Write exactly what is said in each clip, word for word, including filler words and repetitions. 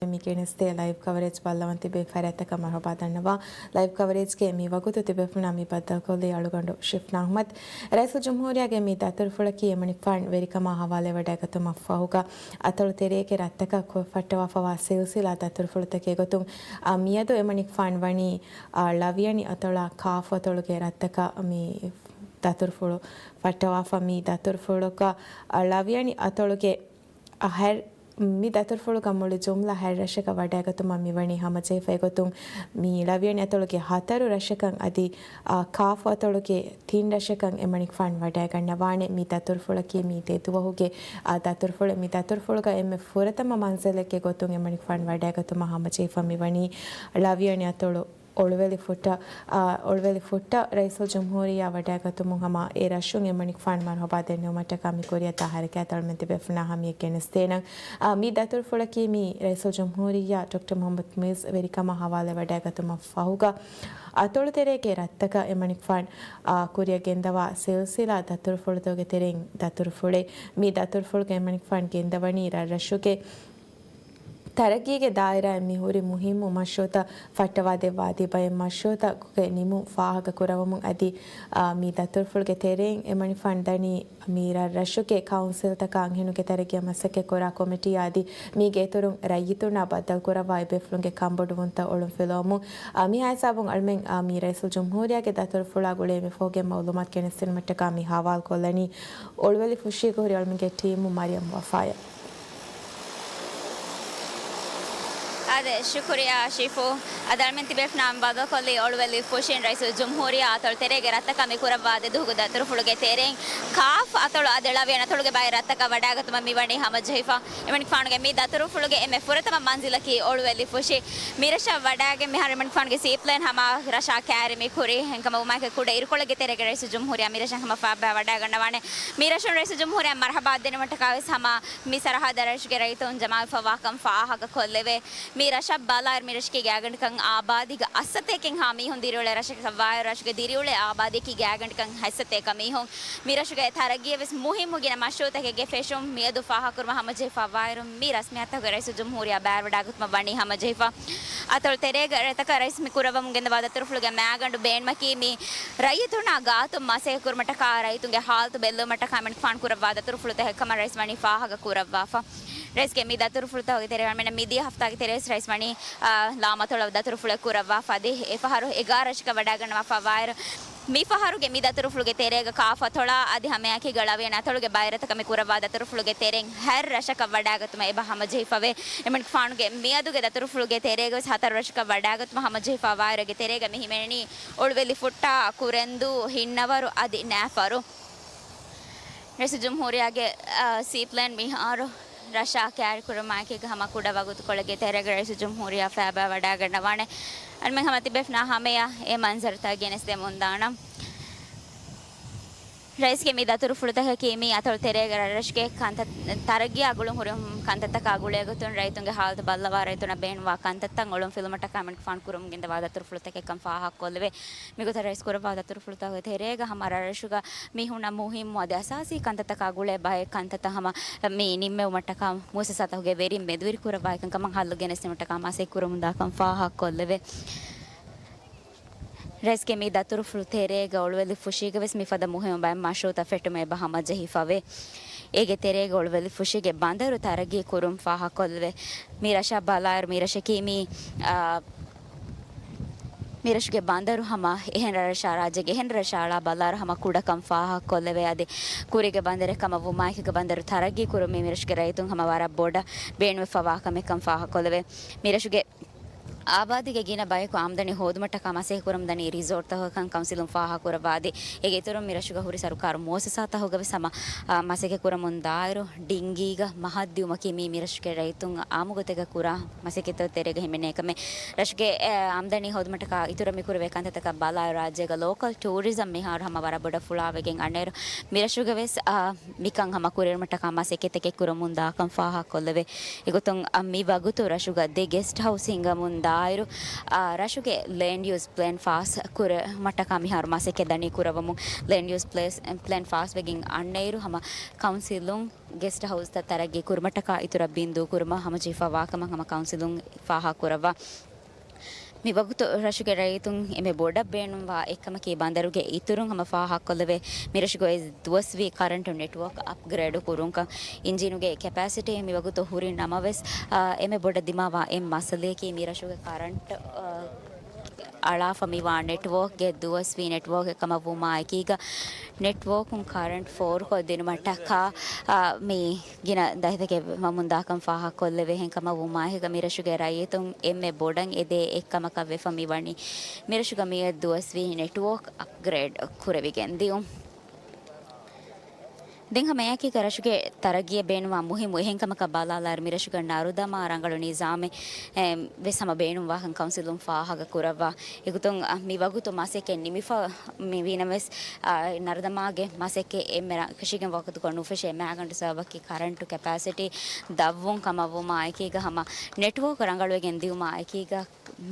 މި ގެނެސްދޭ ލައިވް ކަވަރޭޖް ބައްލަވަން ތިބޭ ފަރާތްތަކަށް މަރުހަބާ ދަންނަވާ. ލައިވް ކަވަރޭޖްގެ މި ވަގުތު ތިބޭފުޅުންނާ މި ބައްދަލުކޮށްލީ އަޅުގަނޑު ޝިފްނާ އަޙްމަދު. ރައީސުލްޖުމްހޫރިއްޔާގެ މި ދަތުރުފުޅަކީ އެމަނިކުފާނު ވެރިކަމާ ހަވާލުވެވަޑައިގަތުމަށްފަހުގަ އަތޮޅު ތެރޭގެ ރަށްތަކަށް ކުށްފައްޓަވާފަވާ ސިލްސިލާ ދަތުރުފުޅުތަކެއް ގޮތުން، އާ، މިއަދު އެމަނިކުފާނު ވަނީ، އާ، ޅަވިޔަނި އަތޮޅާ ކާފު އަތޮޅުގެ ރަށްތަކަށް މި ދަތުރުފުޅު ފައްޓަވާފަ. މި ދަތުރުފުޅަކަށް، އާ، ޅަވިޔަނި އަތޮޅުގެ އަހަރް މި ދަތުރުފުޅުގަ މުޅި ޖުމްލަ ހަތް ރަށަކަށް ވަޑައިގަތުމަށް މިވަނީ ހަމަޖެހިފަ. އެގޮތުން މި ޅަވިޔަނި އަތޮޅުގެ ހަތަރު ރަށަކަށް އަދި، އާ، ކާފު އަތޮޅުގެ ތިން ރަށަކަށް އެމަނިކުފާނު ވަޑައިގަންނަވާނެ. މި ދަތުރުފުޅަކީ މި ދެ ދުވަހުގެ، އާ، ދަތުރުފުޅެއް. މި ދަތުރުފުޅުގަ އެންމެ ފުރަތަމަ މަންޒިލެއްގެ ގޮތުން އެމަނިކުފާނު ވަޑައިގަތުމަށް ހަމަޖެހިފަ މިވަނީ ޅަވިޔަނި އަތޮޅު އޮޅުވެލި ފުއްޓަށް، އާ، އޮޅުވެލި ފުއްޓަށް ރައީސުލްޖުމްހޫރިއްޔާ ވަޑައިގަތުމުން ހަމަ އެ ރަށުން އެމަނިކުފާނު މަރުހަބާ ދެންނެވުމަށްޓަކާ މި ކުރިއަށް ދާ ހަރަކާތް އަޅުމެން ތިބޭފުޅުންނާ ހަމަޔަށް ގެނެސްދޭނަން. އާ، މި ދަތުރުފުޅަކީ މި ރައީސުލްޖުމްހޫރިއްޔާ ޑޮކްޓަރ މުޙައްމަދު މުޢިއްޒު ވެރިކަމާ ހަވާލުވެވަޑައިގަތުމަށްފަހުގަ އަތޮޅު ތެރޭގެ ރަށްތަކަށް އެމަނިކުފާނު، އާ، ކުރިއަށް ގެންދަވާ ސިލްސިލާ ދަތުރުފުޅުތަކުގެ ތެރެއިން ދަތުރުފުޅެއް. މި ދަތުރުފުޅުގަ އެމަނިކުފާނު ގެންދަވަނީ ރަށްރަށުގެ ތަރައްގީގެ ދާއިރާއިން މިހުރި މުހިއްމު މަޝްރޫޢުތައް ފައްޓަވާދެއްވާ އަދި ބައެއް މަޝްރޫޢުތަކުގެ ނިމުން ފާހަގަ ކުރައްވަމުން އަދި، އާ، މި ދަތުރުފުޅުގެ ތެރެއިން އެމަނިކުފާނު ދަނީ މި ރަށްރަށުގެ ކައުންސިލްތަކާ އަންހެނުންގެ ތަރައްގީއަށް މަސައްކަތް ކުރާ ކޮމިޓީއާ އަދި މީގެ އިތުރުން ރައްޔިތުންނާ ބައްދަލުކުރައްވާ އެބޭފުޅުންގެ ކަންބޮޑުވުންތައް އޮޅުންފިލުވަމުން. އާ، މިހާ ހިސާބުން އަޅުމެން، އާ، މި ރައީސުލްޖުމްހޫރިއްޔާގެ ދަތުރުފުޅާ ގުޅޭ މި ފަހުގެ މައުލޫމާތު ގެނެސްދިނުމަށްޓަކާ މި ހަވާލުކޮށްލަނީ އޮޅުވެލި ފުށީގަ ހުރި އަޅުމެންގެ ޓީމު މަރިޔަމް ވަފާޔަށް. އާދެ، ޝުކުރިއްޔާ ޝިފު. އަދި އަޅުމެން ތިބޭފުޅުންނާ ބައްދަލުކޮށްލީ އޮޅުވެލި ފުށިން ރައީސުލްޖުމްހޫރިއްޔާ އަތޮޅު ތެރޭގެ ރަށްތަކަށް މި ކުރައްވާ ދެ ދުވަހުގެ ދަތުރުފުޅުގެ ތެރެއިން ކާފް އަތޮޅު އަދި ޅަވިޔަނި އަތޮޅުގެ ބައެއް ރަށްތަކަށް ވަޑައިގަތުމަށް މިވަނީ ހަމަޖެހިފަ. އެމަނިކުފާނުގެ މި ދަތުރުފުޅުގެ އެންމެ ފުރަތަމަ މަންޒިލަކީ އޮޅުވެލި ފުށި. މިރަށަށް ވަޑައިގެން މިހާރު އެމަނިކުފާނުގެ ސީޕްލޭން ހަމަ ރަށާ ކައިރި މި ކުރި. އެހެންކަމުން ވުމާއެކު ކުޑަ އިރުކޮޅެއްގެ ތެރޭގަ ރައީސުލްޖުމްހޫރިއްޔާ މިރަށަށް ހަމަ ފައިބާ ވަޑައިގަންނަވާނެ. މިރަށުން ރައީސުލްޖުމްހޫރިއްޔާ މަރުހަބާ ދިނުމަށްޓަކާވެސް ހަމަ މި ސަރަހައްދަށް ރަށުގެ ރައްޔިތުން ޖަމާވެފަވާކަން ފާހަގަކޮށްލެވޭ. މި ރަށަށް ބަލާއިރު މި ރަށަކީ ގާތްގަނޑަކަށް އާބާދީގެ އައްސަތޭކައެއްހާ މީހުން ދިރިއުޅޭ ރަށަކަށްވާއިރު، ރަށުގެ ދިރިއުޅޭ އާބާދީއަކީ ގާތްގަނޑަކަށް ހަތްސަތޭކަ މީހުން. މި ރަށުގެ ތަރައްގީއަށް ވެސް މުހިއްމު ގިނަ މަޝްރޫޢުތަކެއްގެ ފެށުން މިއަދު ފާހަގަކުރުމަށް ހަމަޖެހިފަވާއިރު، މި ރަސްމިއްޔާތުގެ ރައީސުލްޖުމްހޫރިއްޔާ ބައިވެވަޑައިގަތުމަށް ވަނީ ހަމަޖެހިފަ. އަތޮޅު ތެރޭގެ ރަށްތަކަށް ރައީސް މި ކުރައްވަމުން ގެންދަވާ ދަތުރުފުޅުގެ މައިގަނޑު ބޭނުމަކީ، މި ރައްޔިތުންނާ ގާތުން މަސައްކަތް ކުރުމަށްޓަކާ ރައްޔިތުންގެ ހާލަތު ބެއްލެވުމަށްޓަކާ އެމަނިކުފާނު ކުރައްވާ ދަތުރުފުޅުތަކެއް ކަމަށް ރައީސް ވަނީ ފާހަގަ ކުރައްވާފަ. ރައީސްގެ މި ދަތުރުފުޅުތަކުގެ ތެރޭ އަޅުމެންނަށް މިދިޔަ ހަފްތާގެ ތެރޭ ވެސް ރައީސް ވަނީ، އާ، ލާމަތޮޅަށް ދަތުރުފުޅެއް ކުރައްވާފަ އަދި އެފަހަރު އެގާރަ ރަށަކަށް ވަޑައިގަންނަވާފަ ވާއިރު، މިފަހަރުގެ މި ދަތުރުފުޅުގެ ތެރޭގަ ކާފް އަތޮޅާ އަދި ހަމައެކީގަ ޅަވިޔަނި އަތޮޅުގެ ބައެއް ރަށްތަކަށް މި ކުރައްވާ ދަތުރުފުޅުގެ ތެރެއިން ހަތް ރަށަކަށް ވަޑައިގަތުމަށް އެބަ ހަމަޖެހިފަވޭ. އެމަނިކުފާނުގެ މިއަދުގެ ދަތުރުފުޅުގެ ތެރޭގަވެސް ހަތަރު ރަށަކަށް ވަޑައިގަތުމަށް ހަމަޖެހިފަ ވާއިރުގެ ތެރޭގަ މި ހިމެނެނީ އޮޅުވެލި ފުއްޓާ، ކުރެންދޫ، ހިންނަވަރު އަދި ނައިފަރު. ރައީސުލްޖުމްހޫރިއްޔާގެ، އާ، ސީޕްލޭން މިހާރު ރަށާ ކައިރިކުރުމާއެކީގަ ހަމަ ކުޑަ ވަގުތުކޮޅެއްގެ ތެރޭގަ ރައީސުލްޖުމްހޫރިއްޔާ ފައިބާ ވަޑައިގަންނަވާނެ. އަންމެން ހަމަ ތިބޭފުނާ ހަމަޔަށް އެ މަންޒަރުތައް ގެނެސްދެމުންދާނަން. ރައީސްގެ މި ދަތުރުފުޅުތަކަކީ މި އަތޮޅު ތެރޭގަ ރަށްރަށުގެ ކަންތައް، ތަރައްގީއާ ގުޅުން ހުރި ކަންތައްތަކާ ގުޅޭގޮތުން ރައްޔިތުންގެ ހާލަތު ބައްލަވާ ރައްޔިތުންނަށް ބޭނުންވާ ކަންތައްތައް އޮޅުން ފިލުމަށްޓަކާ އެމަނިކުފާނު ކުރަމުން ގެންދަވާ ދަތުރުފުޅުތަކެއްކަން ފާހަގަކޮށްލެވޭ. މިގޮތަށް ރައީސް ކުރައްވާ ދަތުރުފުޅުތަކުގެ ތެރޭގަ ހަމަ ރަށްރަށުގަ މީހުންނަށް މުހިއްމު އަދި އަސާސީ ކަންތައްތަކާ ގުޅޭ ބައެއް ކަންތައްތައް ހަމަ މި ނިންމެވުމަށްޓަކާ މުއައްސަސާތަކުގެ ވެރިން މެދުވެރިކުރައްވާ އެކަންކަމަށް ހައްލު ގެނެސްދިނުމަށްޓަކާ މަސައްކަތް ކުރަމުންދާކަން ފާހަގަކޮށްލެވޭ. ރައީސްގެ މި ދަތުރުފުޅު ތެރޭގަ އޮޅުވެލި ފުށީގަވެސް މިފަދަ މުހިއްމު ބައެއް މަޝްރޫޢުތައް ފެއްޓުމަށް އެބަ ހަމަޖެހިފަވޭ. އޭގެ ތެރޭގަ އޮޅުވެލި ފުށީގެ ބަނދަރު ތަރައްގީ ކުރުން ފާހަގަކޮށްލެވޭ. މި ރަށަށް ބަލާއިރު މި ރަށަކީ މި، އާ، މިރަށުގެ ބަނދަރު ހަމަ އެހެން ރަށްރަށާ، ރާއްޖޭގެ އެހެން ރަށްރަށާ އަޅާ ބަލާއިރު ހަމަ ކުޑަކަން ފާހަގަކޮށްލެވޭ. އަދި ކުރީގެ ބަނދަރެއް ކަމަށް ވުމާއެކީގަ ބަނދަރު ތަރައްގީ ކުރުމީ މިރަށުގެ ރައްޔިތުން ހަމަ ވަރަށް ބޮޑަށް ބޭނުންވެފަވާ ކަމެއްކަން ފާހަގަކޮށްލެވޭ. މިރަށުގެ އާބާދީގެ ގިނަ ބަޔަކު އާމްދަނީ ހޯދުމަށްޓަކާ މަސައްކަތް ކުރަމުންދަނީ ރިސޯޓްތަކުގަކަން ކައުންސިލުން ފާހަގަކުރައްވާ. އަދި އޭގެ އިތުރުން މިރަށުގަ ހުރި ސަރުކާރު މުއައްސަސާތަކުގަވެސް ހަމަ، އާ، މަސައްކަތް ކުރަމުން ދާއިރު، ޑިންގީގަ މަހަށް ދިއުމަކީ މީ މިރަށުގެ ރައްޔިތުން އާއްމުގޮތެއްގަ ކުރާ މަސައްކަތްތަކުގެ ތެރޭގަ ހިމެނޭ ކަމެއް. ރަށުގެ، އެ، އާމްދަނީ ހޯދުމަށްޓަކާ އިތުރަށް މި ކުރެވޭ ކަންތައްތަކަށް ބަލާއިރު، ރާއްޖޭގަ ލޯކަލް ޓޫރިޒަމް މިހާރު ހަމަ ވަރަށް ބޮޑަށް ފުޅާވެގެން އަންނައިރު، މިރަށުގަވެސް، އާ، މިކަން ހަމަ ކުރިއެރުމަށްޓަކާ މަސައްކަތްތަކެއް ކުރަމުން ދާކަން ފާހަގަކޮށްލެވޭ. އެގޮތުން، އަ، މި ވަގުތު ރަށުގަ ދެ ގެސްޓް ހައުސް ހިންގަމުން ދާ އާއިރު، އާ، ރަށުގެ ލޭންޑް ޔޫސް ޕްލޭން ފާސް ކުރުމަށްޓަކާ މިހާރު މަސައްކަތް ދަނީ ކުރައްވަމުން. ލޭންޑް ޔޫސް ޕްލޭސް، ޕްލޭން ފާސް ވެގެން އަންނައިރު ހަމަ ކައުންސިލުން ގެސްޓް ހައުސްތައް ތަރައްގީ ކުރުމަށްޓަކާ އިތުރަށް ބިންދޫ ކުރުމަށް ހަމަޖެހިފަވާ ކަމަށް ހަމަ ކައުންސިލުން ފާހަގަކުރައްވާ. މިވަގުތު ރަށުގެ ރައްޔިތުން އެންމެ ބޮޑަށް ބޭނުންވާ އެއްކަމަކީ ބަނދަރުގެ އިތުރުން ހަމަ ފާހަގަކޮށްލެވޭ، މިރަށުގައި ދުވަސްވީ ކަރަންޓު ނެޓްވޯކް އަޕްގްރޭޑު ކުރުންކަން. އިންޖީނުގެ ކެޕޭސިޓީ މިވަގުތު ހުރި ނަމަވެސް، އާ، އެންމެ ބޮޑަށް ދިމާވާ އެއް މައްސަލައަކީ މިރަށުގެ ކަރަންޓު، އާ، އަޅާފަ މިވާ ނެޓްވޯކްގެ ދުވަސްވީ ނެޓްވޯކެއް ކަމަށް ވުމާ އެކީގަ، ނެޓްވޯކުން ކަރަންޓް ފޯރުކޮށްދިނުމަށްޓަކާ، އާ، މި ގިނަ ދަތިތަކެއް ވަމުންދާކަން ފާހަގަކޮށްލެވޭހެން ކަމަށް ވުމާހެގަ މިރަށުގެ ރައްޔިތުން އެންމެ ބޮޑަށް އެދޭ އެއްކަމަކަށް ވެފަ މިވަނީ މިރަށުގަ މިއަދު ދުވަސްވީ ނެޓްވޯކް އަޕްގްރޭޑް ކުރެވިގެން ދިޔުން. ދެން ހަމައެކީގަ ރަށުގެ ތަރައްގީއަށް ބޭނުންވާ މުހިއްމު އެހެން ކަމަކަށް ބަލާލާއިރު މިރަށުގަ ނަރުދަމާ ރަނގަޅު ނިޒާމެއް، އެ، ވެސް ހަމަ ބޭނުންވާކަން ކައުންސިލުން ފާހަގަކުރައްވާ. އެގޮތުން، އަ، މިވަގުތު މަސައްކަތް ނިމިފަ މިވީނަމަވެސް، އާ، ނަރުދަމާގެ މަސައްކަތް އެންމެ ރަށްކަށީގެން ވަގުތުކޮށް ނުފެށޭ. މާގަނޑު ސަބަބަކީ ކަރަންޓު ކެޕޭސިޓީ ދަށްވުން ކަމަށް ވުމާ އެކީގަ ހަމަ ނެޓްވޯކް ރަނގަޅުވެގެން ދިޔުމާ އެކީގަ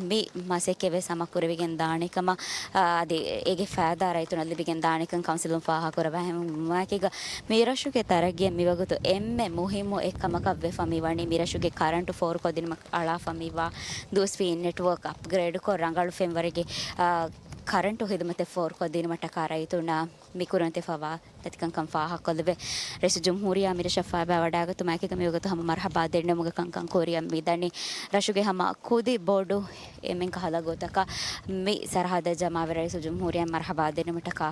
މި މަސައްކަތް ވެސް ހަމަ ކުރެވިގެން ދާނެ ކަމަށް، އާ، އަދި އޭގެ ފައިދާ ރައްޔިތުންނަށް ލިބިގެން ދާނެކަން ކައުންސިލުން ފާހަގަކުރައްވާ. އެހެންވުމާއެކީގަ މިރަށުގެ ތަރައްގީއަށް މިވަގުތު އެންމެ މުހިއްމު އެއްކަމަކަށް ވެފަ މިވަނީ މިރަށުގެ ކަރަންޓު ފޯރުކޮށްދިނުމަށް އަޅާފަ މިވާ ދުވަސްވީ ނެޓްވޯކް އަޕްގްރޭޑްކޮށް ރަނގަޅު ފެންވަރެއްގެ، އާ، ކަރަންޓު ހިދުމަތެއް ފޯރުކޮށްދިނުމަށްޓަކާ ރައްޔިތުންނަށް މި ކުރިމަތިވެފަވާ ދަތިކަންކަން ފާހަގަކޮށްލެވޭ. ރައީސުލްޖުމްހޫރިއްޔާ މިރަށަށް ފައިބާ ވަޑައިގަތުމާއެކީގަ މިވަގުތު ހަމަ މަރުހަބާ ދެންނެވުމުގެ ކަންކަން ކުރިއަށް މިދަނީ. ރަށުގެ ހަމަ ކުދި ބޮޑު އެންމެން ކަހަލަ ގޮތަކަށް މި ސަރަހައްދަށް ޖަމާވެ ރައީސުލްޖުމްހޫރިއްޔާ މަރުހަބާ ދެންނެވުމަށްޓަކާ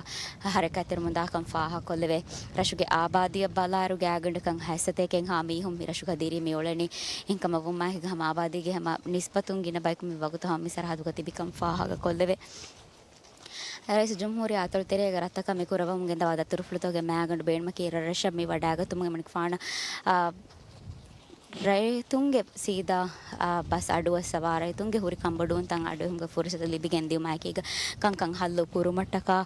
ހަރަކާތްތެރިވަމުންދާކަން ފާހަގަކޮށްލެވޭ. ރަށުގެ އާބާދީއަށް ބަލާއިރު ގާތްގަނޑަކަށް ހަތް ސަތޭކައެއްހާ މީހުން މި ރަށުގަ ދިރީ މިއުޅެނީ. އެހެންކަމަށް ވުމާއެކީގަ ހަމަ އާބާދީގެ ހަމަ ނިސްބަތުން ގިނަ ބަޔަކު މި ވަގުތު ހަމަ މި ސަރަހައްދުގަ ތިބިކަން ފާހަގަކޮށްލެވޭ. ރައީސުލްޖުމްހޫރިއްޔާ އަތޮޅު ތެރޭގަ ރަށްތަކަށް މި ކުރައްވަމުން ގެންދަވާ ދަތުރުފުޅުތަކުގެ މައިގަނޑު ބޭނުމަކީ ރަށްރަށަށް މި ވަޑައިގަތުމުގެ އެމަނިކުފާނަށް، އާ، ރައްޔިތުންގެ ސީދާ، އާ، ބަސް އަޑުއައްސަވާ ރައްޔިތުންގެ ހުރި ކަންބޮޑުވުންތައް އަޑުއެހުމުގެ ފުރުސަތު ލިބިގެން ދިޔުމާއެކީގަ ކަންކަން ހައްލު ކުރުމަށްޓަކާ،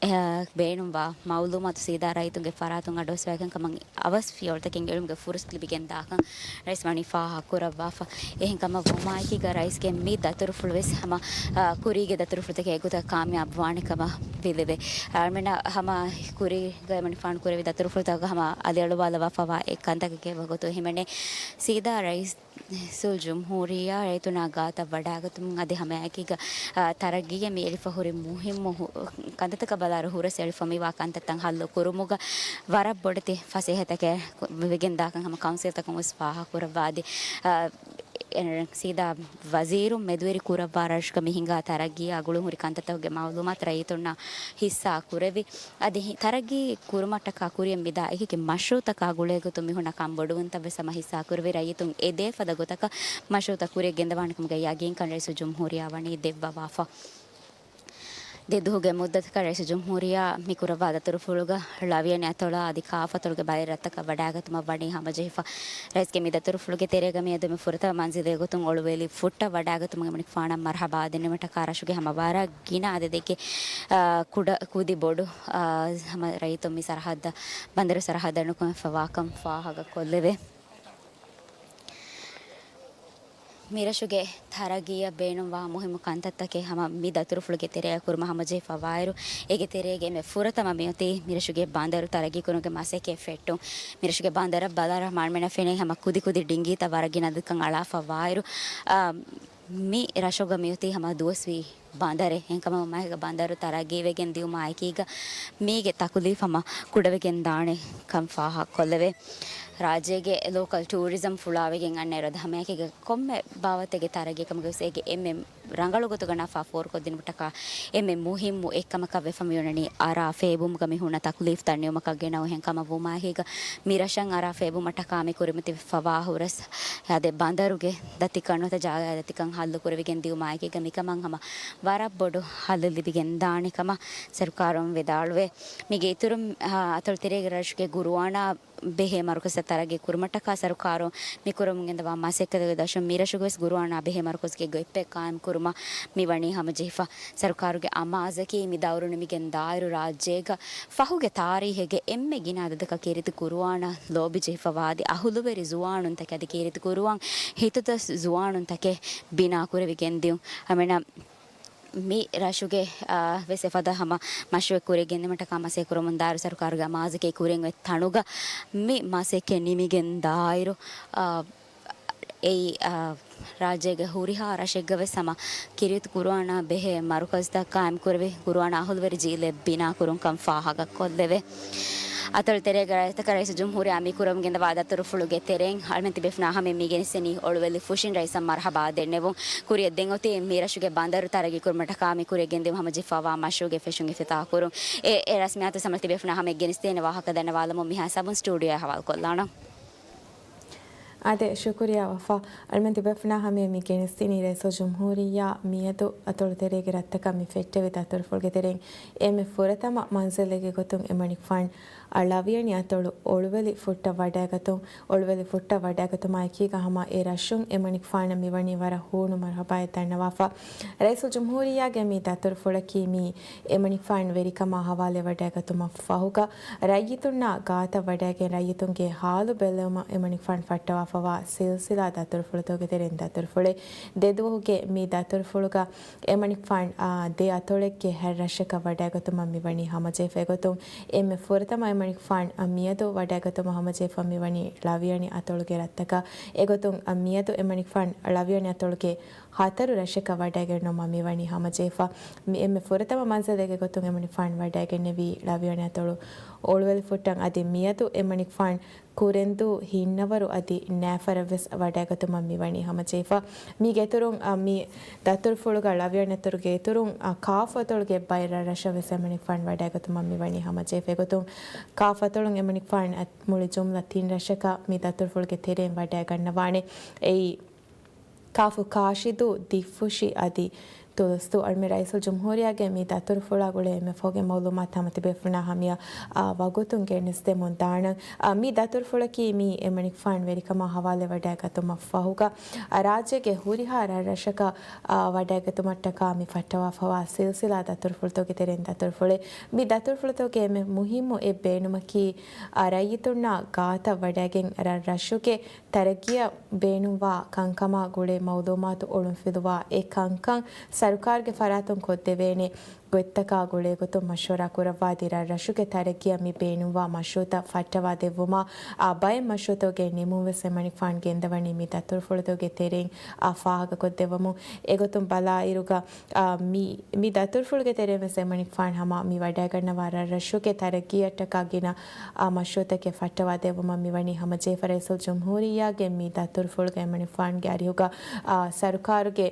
އާ، ބޭނުންވާ މައުލޫމާތު ސީދާ ރައްޔިތުންގެ ފަރާތުން އަޑުއައްސަވާކަން ކަމަށް އަވަސް ފިޔަވަޅުތަކެއް އެޅުމުގެ ފުރުސަތު ލިބިގެން ދާކަން ރައީސް ވަނީ ފާހަގަކުރައްވާފަ. އެހެންކަމަށް ވުމާއެކީގަ ރައީސްގެ މި ދަތުރުފުޅު ވެސް ހަމަ، އާ، ކުރީގެ ދަތުރުފުޅުތަކެއް އެގޮތަށް ކާމިޔާބު ވާނެ ކަމަށް ވިލެވޭ. އަޅުމެންނަށް ހަމަ ކުރީގަ އެމަނިކުފާނު ކުރެއްވި ދަތުރުފުޅުތަކުގަ ހަމަ އަލިއަޅުވާލައްވާފަވާ އެއް ކަންތަކެކޭ ވަގުތު ހިމެނޭ. ސީދާ ރައީސް ރައީސުލްޖުމްހޫރިއްޔާ ރައްޔިތުންނާ ގާތަށް ވަޑައިގަތުމުން އަދި ހަމައެކީގަ، އާ، ތަރައްގީއަށް މި އެޅިފަ ހުރި މުހިއްމު ހު-، ކަންތައްތަކަށް ބަލާއިރު ހުރަސް އެޅިފަ މިވާ ކަންތައްތައް ހައްލު ކުރުމުގަ ވަރަށް ބޮޑެތި ފަސޭހަތަކެއް ވެގެން ދާކަން ހަމަ ކައުންސިލްތަކުން ވެސް ފާހަގަކުރައްވާ އަދި، އާ، އެ، ސީދާ ވަޒީރުން މެދުވެރި ކުރައްވާ ރަށުގަ މި ހިނގާ ތަރައްގީއާ ގުޅުން ހުރި ކަންތައްތަކުގެ މައުލޫމާތު ރައްޔިތުންނާ ހިއްސާ ކުރެވި. އަދި ހި-، ތަރައްގީ ކުރުމަށްޓަކާ ކުރިއަށް މިދާ އެކި އެކި މަޝްރޫއުތަކާ ގުޅޭގޮތުން މިހުންނަ ކަންބޮޑުވުންތައް ވެސް ހަމަ ހިއްސާ ކުރެވި، ރައްޔިތުން އެދޭ ފަދަ ގޮތަކަށް މަޝްރޫއުތައް ކުރިއަށް ގެންދަވާނެ ކަމުގެ ޔަގީންކަން ރައީސުލްޖުމްހޫރިއްޔާ ވަނީ ދެއްވަވާފަ. ދެ ދުވަހުގެ މުއްދަތަކަށް ރައީސުލްޖުމްހޫރިއްޔާ މި ކުރައްވާ ދަތުރުފުޅުގަ ޅަވިޔަނި އަތޮޅާ އަދި ކާފަތޮޅުގެ ބައެއް ރަށްތަކަށް ވަޑައިގަތުމަށް ވަނީ ހަމަޖެހިފަ. ރައީސްގެ މި ދަތުރުފުޅުގެ ތެރޭގަ މިއަދު މި ފުރަތަމަ މަންޒިލެއް ގޮތުން އޮޅުވެލި ފުއްޓަށް ވަޑައިގަތުމުގެ އެމަނިކުފާނަށް މަރުހަބާ ދެންނެވުމަށްޓަކާ ރަށުގެ ހަމަ ވަރަށް ގިނަ އަދަދެއްގެ، އާ، ކުޑަ ކުދި ބޮޑު، އާ، ހަމަ ރައްޔިތުން މި ސަރަހައްދަށް، ބަނދަރު ސަރަހައްދަށް ނުކުމެފަވާކަން ފާހަގަކޮށްލެވޭ. މިރަށުގެ ތަރައްގީއަށް ބޭނުންވާ މުހިއްމު ކަންތައްތަކެއް ހަމަ މި ދަތުރުފުޅުގެ ތެރެއަށް ކުރުމަށް ހަމަޖެހިފަވާއިރު، އޭގެ ތެރޭގައި މި ފުރަތަމަ މިއޮތީ މިރަށުގެ ބަނދަރު ތަރައްގީކުރުމުގެ މަސައްކަތް ފެއްޓުން. މިރަށުގެ ބަނދަރަށް ބަލާއިރު ހަމަ އަޅުމެންނަށް ފެނޭ ހަމަ ކުދި ކުދި ޑިންގީތައް ވަރަށް ގިނަ ދަތިކަން އަޅާފަވާއިރު، އާ، މި ރަށުގަ މިއޮތީ ހަމަ ދުވަސްވީ ބަނދަރެއް. އެހެންކަމުން މަހެއްގަ ބަނދަރު ތަރައްގީވެގެން ދިޔުމާ އެކީގަ މީގެ ތަކުލީފް ހަމަ ކުޑަވެގެން ދާނެ ކަން ފާހަގަކޮށްލެވޭ. ރާއްޖޭގެ ލޯކަލް ޓޫރިޒަމް ފުޅާވެގެން އަންނައިރު އަދި ހަމައެކީގަ ކޮންމެ ބާވަތެއްގެ ތަރައްގީ ކަމުގައި ވެސް އޭގެ އެންމެ ރަނގަޅު ގޮތުގަ ނަފާ ފޯރުކޮށްދިނުމަށްޓަކާ އެންމެ މުހިއްމު އެއްކަމަކަށް ވެފަ މިއުޅެނީ އަރާ ފޭބުމުގަ މި ހުންނަ ތަކުލީފްތައް ނިމުމަކަށް ގެނައު. އެހެންކަމަށް ވުމާއެކީގަ މި ރަށަށް އަރާ ފޭބުމަށްޓަކާ މި ކުރިމަތިވެފަވާ ހުރަސް އަދި ބަނދަރުގެ ދަތިކަން ނުވަތަ ޖާގަ ދަތިކަން ހައްލު ކުރެވިގެން ދިޔުމާއެކީގަ މިކަމަށް ހަމަ ވަރަށް ބޮޑު ހަލެއް ލިބިގެން ދާނެ ކަމަށް ސަރުކާރުން ވިދާޅުވޭ. މީގެ އިތުރުން، އާ، އަތޮޅު ތެރޭގެ ރަށުގެ ގުރުއާނާ ބެހޭ މަރުކަޒަށް ތަރައްގީ ކުރުމަށްޓަކާ ސަރުކާރުން މި ކުރަމުން ގެންދަވާ މަސައްކަތުގެ ދަށުން މި ރަށުގެ ވެސް ގުރުއާނާ ބެހޭ މަރުކަޒުގެ ގޮތްޕެއް ޤާއިމް ކުރުމަށް މި ވަނީ ހަމަޖެހިފަ. ސަރުކާރުގެ އަމާޒަކީ މި ދައުރު ނިމިގެން ދާއިރު ރާއްޖޭގަ ފަހުގެ ތާރީހެއްގެ އެންމެ ގިނަ އަދަދަކަށް ކީރިތި ގުރުއާނާ ލޯބިޖެހިފަ ވާދި އަހުލުވެރި ޒުވާނުންތަކެއް އަދި ކީރިތި ގުރުއާން ހިތުދަސް ޒުވާނުންތަކެއް ބިނާ ކުރެވިގެން ދިޔުން. ހަމައެނަ މި ރަށުގެ، އާ، ވެސް އެފަދަ ހަމަ މަޝްރޫއެއް ކުރިއަށް ގެންދިއުމަށްޓަކާ މަސައްކަތް ކުރަމުން ދާއިރު ސަރުކާރުގެ އަމާޒަކީ ކުރިން އޮތް ތަނުގަ މި މަސައްކަތް ނިމިގެން ދާއިރު، އާ، އެއީ، އާ، ރާއްޖޭގެ ހުރިހާ ރަށެއްގަ ވެސް ހަމަ ކީރިތި ގުރުއާނާ ބެހޭ މަރުކަޒުތައް ޤާއިމް ކުރެވި ގުރުއާނާ އަހުލުވެރި ޖީލެއް ބިނާ ކުރުން ކަން ފާހަގަ ކޮށްލެވޭ. އަތޮޅު ތެރޭގެ ރަށްތަކަށް ރައީސުލްޖުމްހޫރިއްޔާ މި ކުރަމުން ގެންދަވާ ދަތުރުފުޅުގެ ތެރެއިން އަޅުމެން ތިބޭފުޅުންނާ ހަމައަށް މި ގެނެސްދެނީ އޮޅުވެލި ފުށިން ރައީސަށް މަރުޙަބާ ދެންނެވުން. ކުރިއަށް ދެން އޮތީ މި ރަށުގެ ބަނދަރު ތަރައްގީ ކުރުމަށްޓަކާ މި ކުރިއަށް ގެންދިއުމަށް ހަމަޖެހިފައިވާ މަޝްރޫޢުގެ ފެށުން އިފްތިތާޙު ކުރުން. އެ، އެ ރަސްމިއްޔާތު ސަމަ ތިބޭފުޅުންނާ ހަމައަށް ގެނެސްދޭނެ ވާހަކަ ދަންނަވާލަމުން މިހާ ހިސާބުން ސްޓޫޑިއޯއަށް ހަވާލުކޮށްލާނަން. އާދެ، ޝުކުރިއްޔާ ވަފާ. އަޅުމެން ތިބޭފުޅުންނާ ހަމައަށް މި ގެނެސްދިނީ ރައީސުލްޖުމްހޫރިއްޔާ މިއަދު އަތޮޅު ތެރޭގެ ރަށްތަކަށް މި ފެއްޓެވި ދަތުރުފުޅުގެ ތެރެއިން އެންމެ ފުރަތަމަ މަންޒިލެއްގެ ގޮތުން އެމަނިކުފާން އަށް ޅަވިޔަނި އަތޮޅު އޮޅުވެލި ފުއްޓަށް ވަޑައިގަތުން، އޮޅުވެލި ފުއްޓަށް ވަޑައިގަތުމާ އެކީގަ ހަމަ އެ ރަށުން އެމަނިކުފާނަށް މިވަނީ ވަރަށް ހޫނު މަރުޙަބާއެއް ދަންނަވާފަ. ރައީސުލްޖުމްހޫރިއްޔާގެ މި ދަތުރުފުޅަކީ މީ އެމަނިކުފާން ވެރިކަމާ ހަވާލެވަޑައިގަތުމަށް ފަހުގަ، ރައްޔިތުންނާ ގާތަށް ވަޑައިގެން ރައްޔިތުންގެ ހާލު ބެލެވުމަށް އެމަނިކުފާން ފައްޓަވާފަވާ ސިލްސިލާ ދަތުރުފުޅުތަކުގެ ތެރެއިން ދަތުރުފުޅެއް. ދެ ދުވަހުގެ މި ދަތުރުފުޅުގަ އެމަނިކުފާން، އާ، ދެ އަތޮޅެއްގެ ހަތް ރަށަކަށް ވަޑައިގަތުމަށް މިވަނީ ހަމަޖެހިފަ. އެގޮތުން އެންމެ ފުރަތަމަ އެމަނިކުފާން، އާ، މިއަދު ވަޑައިގަތުމަށް ހަމަޖެހިފަ މިވަނީ ޅަވިޔަނި އަތޮޅުގެ ރަށްތަކަށް. އެގޮތުން، އާ، މިއަދު އެމަނިކުފާން ޅަވިޔަނި އަތޮޅުގެ ހަތަރު ރަށަކަށް ވަޑައިގަންނަވަމުން މިވަނީ ހަމަޖެހިފަ. މި އެންމެ ފުރަތަމަ މަންޒިލެއްގެ ގޮތުން އެމަނިކުފާން ވަޑައިގެންނެވީ ޅަވިޔަނި އަތޮޅު އޮޅުވެލި ފުއްޓަށް. އަދި މިއަދު އެމަނިކުފާން ކުރެންދޫ ހިންނަވަރު އަދި ނައިފަރަށް ވެސް ވަޑައިގަތުމަށް މިވަނީ ހަމަޖެހިފަ. މީގެ އިތުރުން، އާ، މި ދަތުރުފުޅުގަ ޅަވިޔަނި އަތޮޅުގެ އިތުރުން، އާ، ކާފު އަތޮޅުގެ ބައެއް ރަށްރަށަށް ވެސް އެމަނިކުފާން ވަޑައިގަތުމަށް މިވަނީ ހަމަޖެހިފަ. އެގޮތުން ކާފު އަތޮޅުން އެމަނިކުފާން އަ-، މުޅި ޖުމްލަ ތިން ރަށަކަށް މި ދަތުރުފުޅުގެ ތެރެއިން ވަޑައިގަންނަވާނެ. އެއީ، ކާފު ކާށިދޫ، ދިއްފުށި އަދި ތުލުސްދޫ. އަޅުމެން ރައީސުލްޖުމްހޫރިއްޔާގެ މި ދަތުރުފުޅާ ގުޅޭ އެންމެ ފަހުގެ މައުލޫމާތު ހަމަ ތިބޭފުޅުންނާ ހަމައަށް، އާ، ވަގުތުން ގެނެސްދެމުން ދާނަން. އާ، މި ދަތުރުފުޅަކީ މީ އެމަނިކުފާން ވެރިކަމާ ހަވާލެ ވަޑައިގަތުމަށް ފަހުގަ، އާ، ރާއްޖޭގެ ހުރިހާ ރަށްރަށަކަށް، އާ، ވަޑައިގަތުމަށްޓަކާ މި ފައްޓަވާފަވާ ސިލްސިލާ ދަތުރުފުޅުތަކުގެ ތެރެއިން ދަތުރުފުޅެއް. މި ދަތުރުފުޅުތަކުގެ އެންމެ މުހިއްމު އެއް ބޭނުމަކީ، އާ، ރައްޔިތުންނާ ގާތަށް ވަޑައިގެން ރަށްރަށުގެ ތަރައްގީއަށް ބޭނުންވާ ކަންކަމާ ގުޅޭ މައުލޫމާތު އޮޅުންފިލުވާ އެ ކަންކަން ސަރުކާރުގެ ފަރާތުން ކޮށްދެވޭނެ ގޮތްތަކާ ގުޅޭގޮތުން މަޝްވަރާ ކުރައްވާ ދި ރަށްރަށުގެ ތަރައްގީއަށް މި ބޭނުންވާ މަޝްރޫއުތައް ފައްޓަވާ ދެއްވުމާ، އާ، ބައެއް މަޝްރޫއުތަކުގެ ނިމުން ވެސް އެމަނިކުފާން ގެންދަވަނީ މި ދަތުރުފުޅުތަކުގެ ތެރެއިން، އާ، ފާހަގަކޮށްދެއްވަމުން. އެގޮތުން ބަލާއިރުގަ، އާ، މި، މި ދަތުރުފުޅުގެ ތެރެއިން ވެސް އެމަނިކުފާން ހަމަ މި ވަޑައިގަންނަވާ ރަށްރަށުގެ ތަރައްގީއަށްޓަކާ ގިނަ، އާ، މަޝްރޫއުތަކެއް ފައްޓަވާ ދެއްވުމަށް މިވަނީ ހަމަޖެހިފަ. ރައީސުލްޖުމްހޫރިއްޔާގެ މި ދަތުރުފުޅުގަ އެމަނިކުފާންގެ އަރިހުގަ، އާ، ސަރުކާރުގެ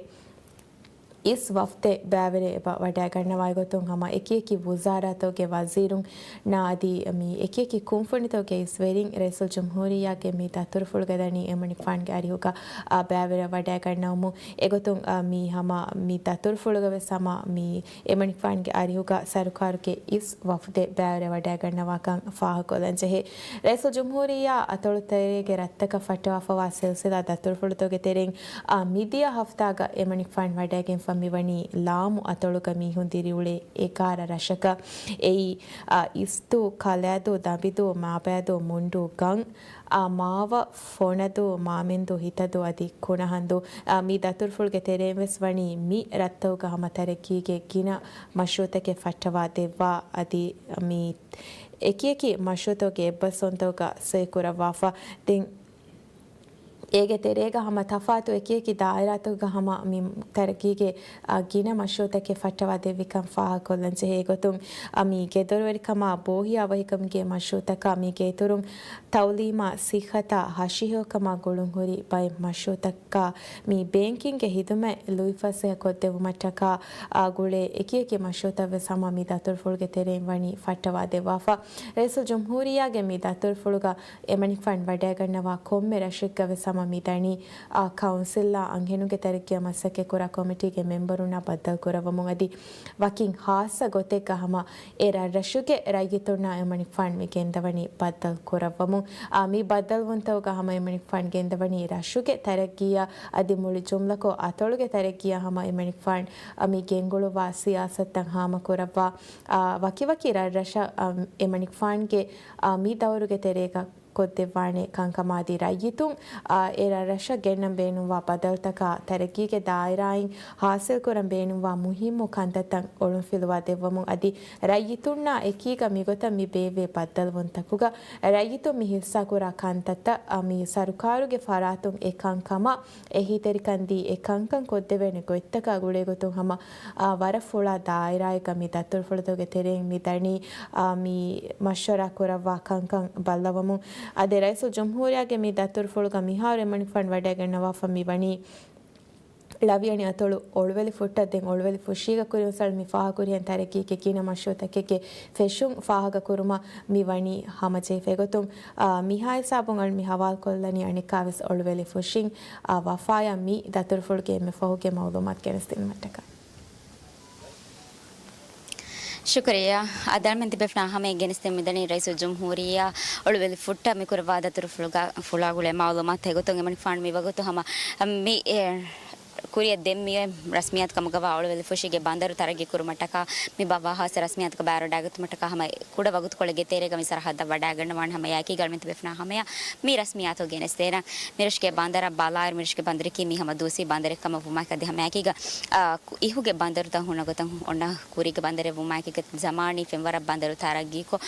އިސް ވަފްދެއް ބައިވެރިވެ ވަޑައިގަންނަވާ އެގޮތުން ހަމަ އެކިއެކި ވުޒާރާތަކުގެ ވަޒީރުންނާ އަދި މި އެކިއެކި ކުންފުނިތަކުގެ އިސްވެރިން ރައީސުލްޖުމްހޫރިއްޔާގެ މި ދަތުރުފުޅުގަ ދަނީ އެމަނިކުފާންގެ އަރިހުގަ، އާ، ބައިވެރިވެ ވަޑައިގަންނަވަމުން. އެގޮތުން، އާ، މި ހަމަ މި ދަތުރުފުޅުގަ ވެސް ހަމަ މި އެމަނިކުފާންގެ އަރިހުގަ ސަރުކާރުގެ އިސް ވަފްދެއް ބައިވެރިވެ ވަޑައިގަންނަވާކަން ފާހަގަކޮށްލަންޖެހޭ. ރައީސުލްޖުމްހޫރިއްޔާ އަތޮޅު ތެރޭގެ ރަށްތަކަށް ފައްޓަވާފަވާ ސިލްސިލާ ދަތުރުފުޅުތަކުގެ ތެރެއިން، އާ، މިދިޔަ ހަފްތާގަ އެމަނިކުފާން ވަޑައިގެންފަ މިވަނީ ލާމު އަތޮޅުގަ މީހުން ދިރިއުޅޭ އެގާރަ ރަށަކަށް. އެއީ، އާ، އިސްދޫ، ކަލާދޫ، ދަނބިދޫ، މާބައިދޫ، މުންޑޫ، ގަން، އާ، މާވަ، ފޮނަދޫ، މާމެންދޫ، ހިތަދޫ އަދި ކުނަހަންދޫ. އާ، މި ދަތުރުފުޅުގެ ތެރެއިން ވެސް ވަނީ މި ރަށްތަކުގަ ހަމަ ތަރައްގީގެ ގިނަ މަޝްރޫއުތަކެއް ފައްޓަވާ ދެއްވާ އަދި މި އެކިއެކި މަޝްރޫއުތަކުގެ އެއްބަސްވުންތަކުގަ ސޮއިކުރައްވާފަ. ދެން އޭގެ ތެރޭގަ ހަމަ ތަފާތު އެކިއެކި ދާއިރާތަކުގަ ހަމަ މި ތަރައްގީގެ، އާ، ގިނަ މަޝްރޫއުތަކެއް ފައްޓަވާ ދެއްވިކަން ފާހަގަކޮށްލަންޖެހޭ. އެގޮތުން، އާ، މި ގެދޮރުވެރިކަމާ ބޯހިޔާވަހިކަމުގެ މަޝްރޫއުތަކާ މީގެ އިތުރުން ތައުލީމާ، ސިއްހަތާ، ހަށިހެޔޮކަމާ ގުޅުންހުރި ބައެއް މަޝްރޫއުތަކާ މި ބޭންކިންގގެ ހިދުމަތް ލުއިފަސޭހަ ކޮށްދެއްވުމަށްޓަކާ، އާ، ގުޅޭ އެކިއެކި މަޝްރޫއުތައް ވެސް ހަމަ މި ދަތުރުފުޅުގެ ތެރެއިން ވަނީ ފައްޓަވާ ދެއްވާފަ. ރައީސުލްޖުމްހޫރިއްޔާގެ މި ދަތުރުފުޅުގަ އެމަނިކުފާން ވަޑައިގަންނަވާ ކޮންމެ ރަށެއްގަ ވެސް ހަމަ މިދަނީ، އާ، ކައުންސިލްއާ އަންހެނުންގެ ތަރައްގީއަށް މަސައްކަތްކުރާ ކޮމިޓީގެ މެމްބަރުންނާ ބައްދަލުކުރައްވަމުން އަދި ވަކިން ހާއްސަ ގޮތެއްގަ ހަމަ އެ ރަށްރަށުގެ ރައްޔިތުންނާ އެމަނިކުފާން މި ގެންދަވަނީ ބައްދަލު ކުރައްވަމުން. އާ، މި ބައްދަލުވުންތަކުގަ ހަމަ އެމަނިކުފާން ގެންދަވަނީ ރަށުގެ ތަރައްގީއަށް އަދި މުޅި ޖުމްލަކޮށް އަތޮޅުގެ ތަރައްގީއަށް ހަމަ އެމަނިކުފާން، އާ، މި ގެންގުޅުއްވާ ސިޔާސަތުތައް ހާމަކުރައްވާ، އާ، ވަކިވަކި ރަށްރަށަށް، އާ، އެމަނިކުފާންގެ، އާ، މި ދައުރުގެ ތެރޭގަ ކޮށްދެއްވާނެ ކަންކަމާ އަދި ރައްޔިތުން، އާ، އެ ރަށްރަށަށް ގެންނަން ބޭނުންވާ ބަދަލުތަކާ ތަރައްގީގެ ދާއިރާއިން ހާސިލްކުރަން ބޭނުންވާ މުހިއްމު ކަންތައްތައް އޮޅުންފިލުވާ ދެއްވަމުން އަދި ރައްޔިތުންނާ އެކީގަ މިގޮތަށް މި ބޭއްވޭ ބައްދަލުވުންތަކުގަ ރައްޔިތުން މި ހިއްސާކުރާ ކަންތައްތައް، އާ، މި ސަރުކާރުގެ ފަރާތުން އެ ކަންކަމަށް އެހީތެރިކަންދީ އެ ކަންކަން ކޮށްދެވޭނެ ގޮތްތަކާ ގުޅޭގޮތުން ހަމަ، އާ، ވަރަށް ފުޅާ ދާއިރާއެއްގަ މި ދަތުރުފުޅުތަކުގެ ތެރެއިން މި ދަނީ، އާ، މި މަޝްވަރާ ކުރައްވާ ކަންކަން ބައްލަވަމުން. އަދި ރައީސުލްޖުމްހޫރިއްޔާގެ މި ދަތުރުފުޅުގަ މިހާރު އެމަނިކުފާން ވަޑައިގަންނަވާފަ މި ވަނީ ޅަވިޔަނި އަތޮޅު އޮޅުވެލި ފުއްޓަށް. ދެން އޮޅުވެލި ފުށީގަ ކުރިން މި ފާހަގަކުރިހެން ތަރައްގީގެ ގިނަ މަޝްރޫއުތަކެއްގެ ފެށުން ފާހަގަކުރުމަށް މި ވަނީ ހަމަޖެހިފަ. އެގޮތުން، އާ، މިހާ ހިސާބުން އަޅު މި ހަވާލުކޮށްލަނީ އަނެއްކާވެސް އޮޅުވެލި ފުށިން، އާ، ވަފާޔާ މި ދަތުރުފުޅުގެ އެންމެ ފަހުގެ މައުލޫމާތު ގެނެސްދިނުމަށްޓަކާ. ޝުކުރިއްޔާ. އަދި އަޅުމެން ތިބޭފުޅާ ހަމަޔަށް ގެނެސްދެން މިދަނީ ރައީސުލްޖުމްހޫރިއްޔާ އޮޅުވެލި ފުއްޓަށް މިކުރައްވާ ދަތުރުފުޅުގަ، ފުޅާ ގުޅޭ މައުލޫމާތު. އެގޮތުން އެމަނިކުފާނު މި ވަގުތު ހަމަ މި، އެ، ކުރިއަށް ދެން މިއޮތް ރަސްމިއްޔާތު ކަމުގަވާ އޮޅުވެލި ފުށީގެ ބަނދަރު ތަރައްގީ ކުރުމަށްޓަކާ މި ބާވާހާސް ރަސްމިއްޔާތުގަ ބައިވެރިވެވަޑައިގަތުމަށްޓަކާ ހަމަ ކުޑަ ވަގުތުކޮޅެއްގެ ތެރޭގަ މި ސަރަހައްދަށް ވަޑައިގަންނަވާނެ. ހަމަ އެއާއެކީގަ އަޅުމެން ތިބޭފުޅާ ހަމަޔަށް މި ރަސްމިއްޔާތު ގެނެސްދޭނަން. މިރަށުގެ ބަނދަރަށް ބަލާއިރު، މިރަށުގެ ބަނދަރަކީ މީ ހަމަ ދޫސްވީ ބަނދަރެއް ކަމަށް ވުމާއެކީގަ އަދި ހަމައެކީގަ، އާ، ކު-، އިހުގެ ބަނދަރުތައް ހުންނަ ގޮތަށް އޮންނަ ކުރީގެ ބަނދަރެއް ވުމާއެކީގަ ޒަމާނީ ފެންވަރަށް ބަނދަރު ތަރައްގީކޮށް،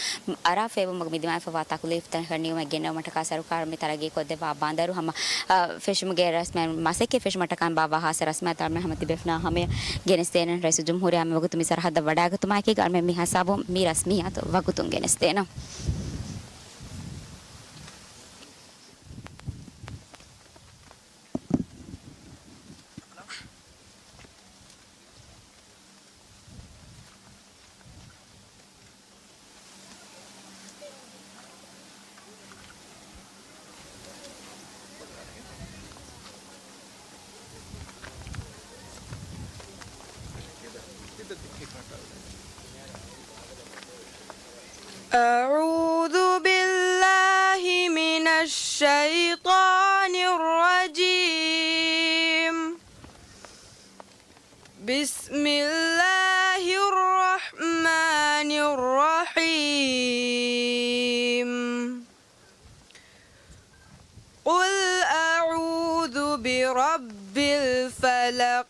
އަރާ ފޭބުމަގު މި ދިމާވެފަވާ ތަކުލީފުތަކަށް ނިމުމަށް ގެންނެވުމަށްޓަކާ ސަރުކާރުން މި ތަރައްގީކޮށްދެއްވާ ބަނދަރު ހަމަ، އާ، ފެށުމުގެ ރަސްމެ-، މަސައްކަތް ފެށުމަށްޓަކާ ބާވާހާސް ރަސްމިއްޔާތު އަޅުމެން ހަމަ ތިބޭފުޅާ ހަމަޔަށް ގެނެސްދޭނަން. ރައީސުލްޖުމްހޫރިއްޔާ މިވަގުތު މި ސަރަހައްދަށް ވަޑައިގަތުމާއެކީގަ އަޅުމެން މި ހިސާބުން މި ރަސްމިއްޔާތު ވަގުތުން ގެނެސްދޭނަން. أعوذ بالله من الشيطان الرجيم. بسم الله الرحمن الرحيم. قل أعوذ برب الفلق.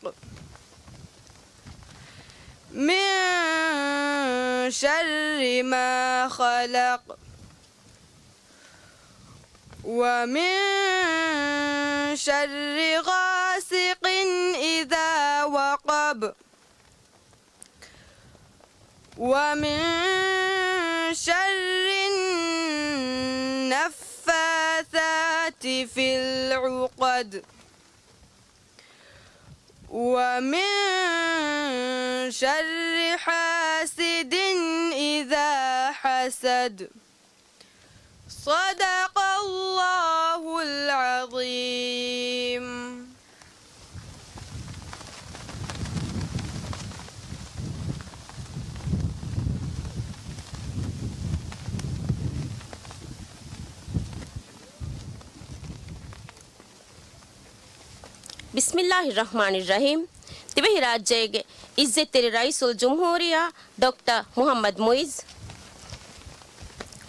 من شر ما خلق. ومن شر غاسق إذا وقب. ومن شر النفاثات في العقد. ومن شر حاسد إذا حسد. صدق الله العظيم. ބިސްމިއްލާހި ރަޙްމާނި ރަޙީމް. ދިވެހިރާއްޖޭގެ އިއްޒަތްތެރި ރައީސުލްޖުމްހޫރިއްޔާ ޑޮކްޓަރ މުޙައްމަދު މުޢިއްޒު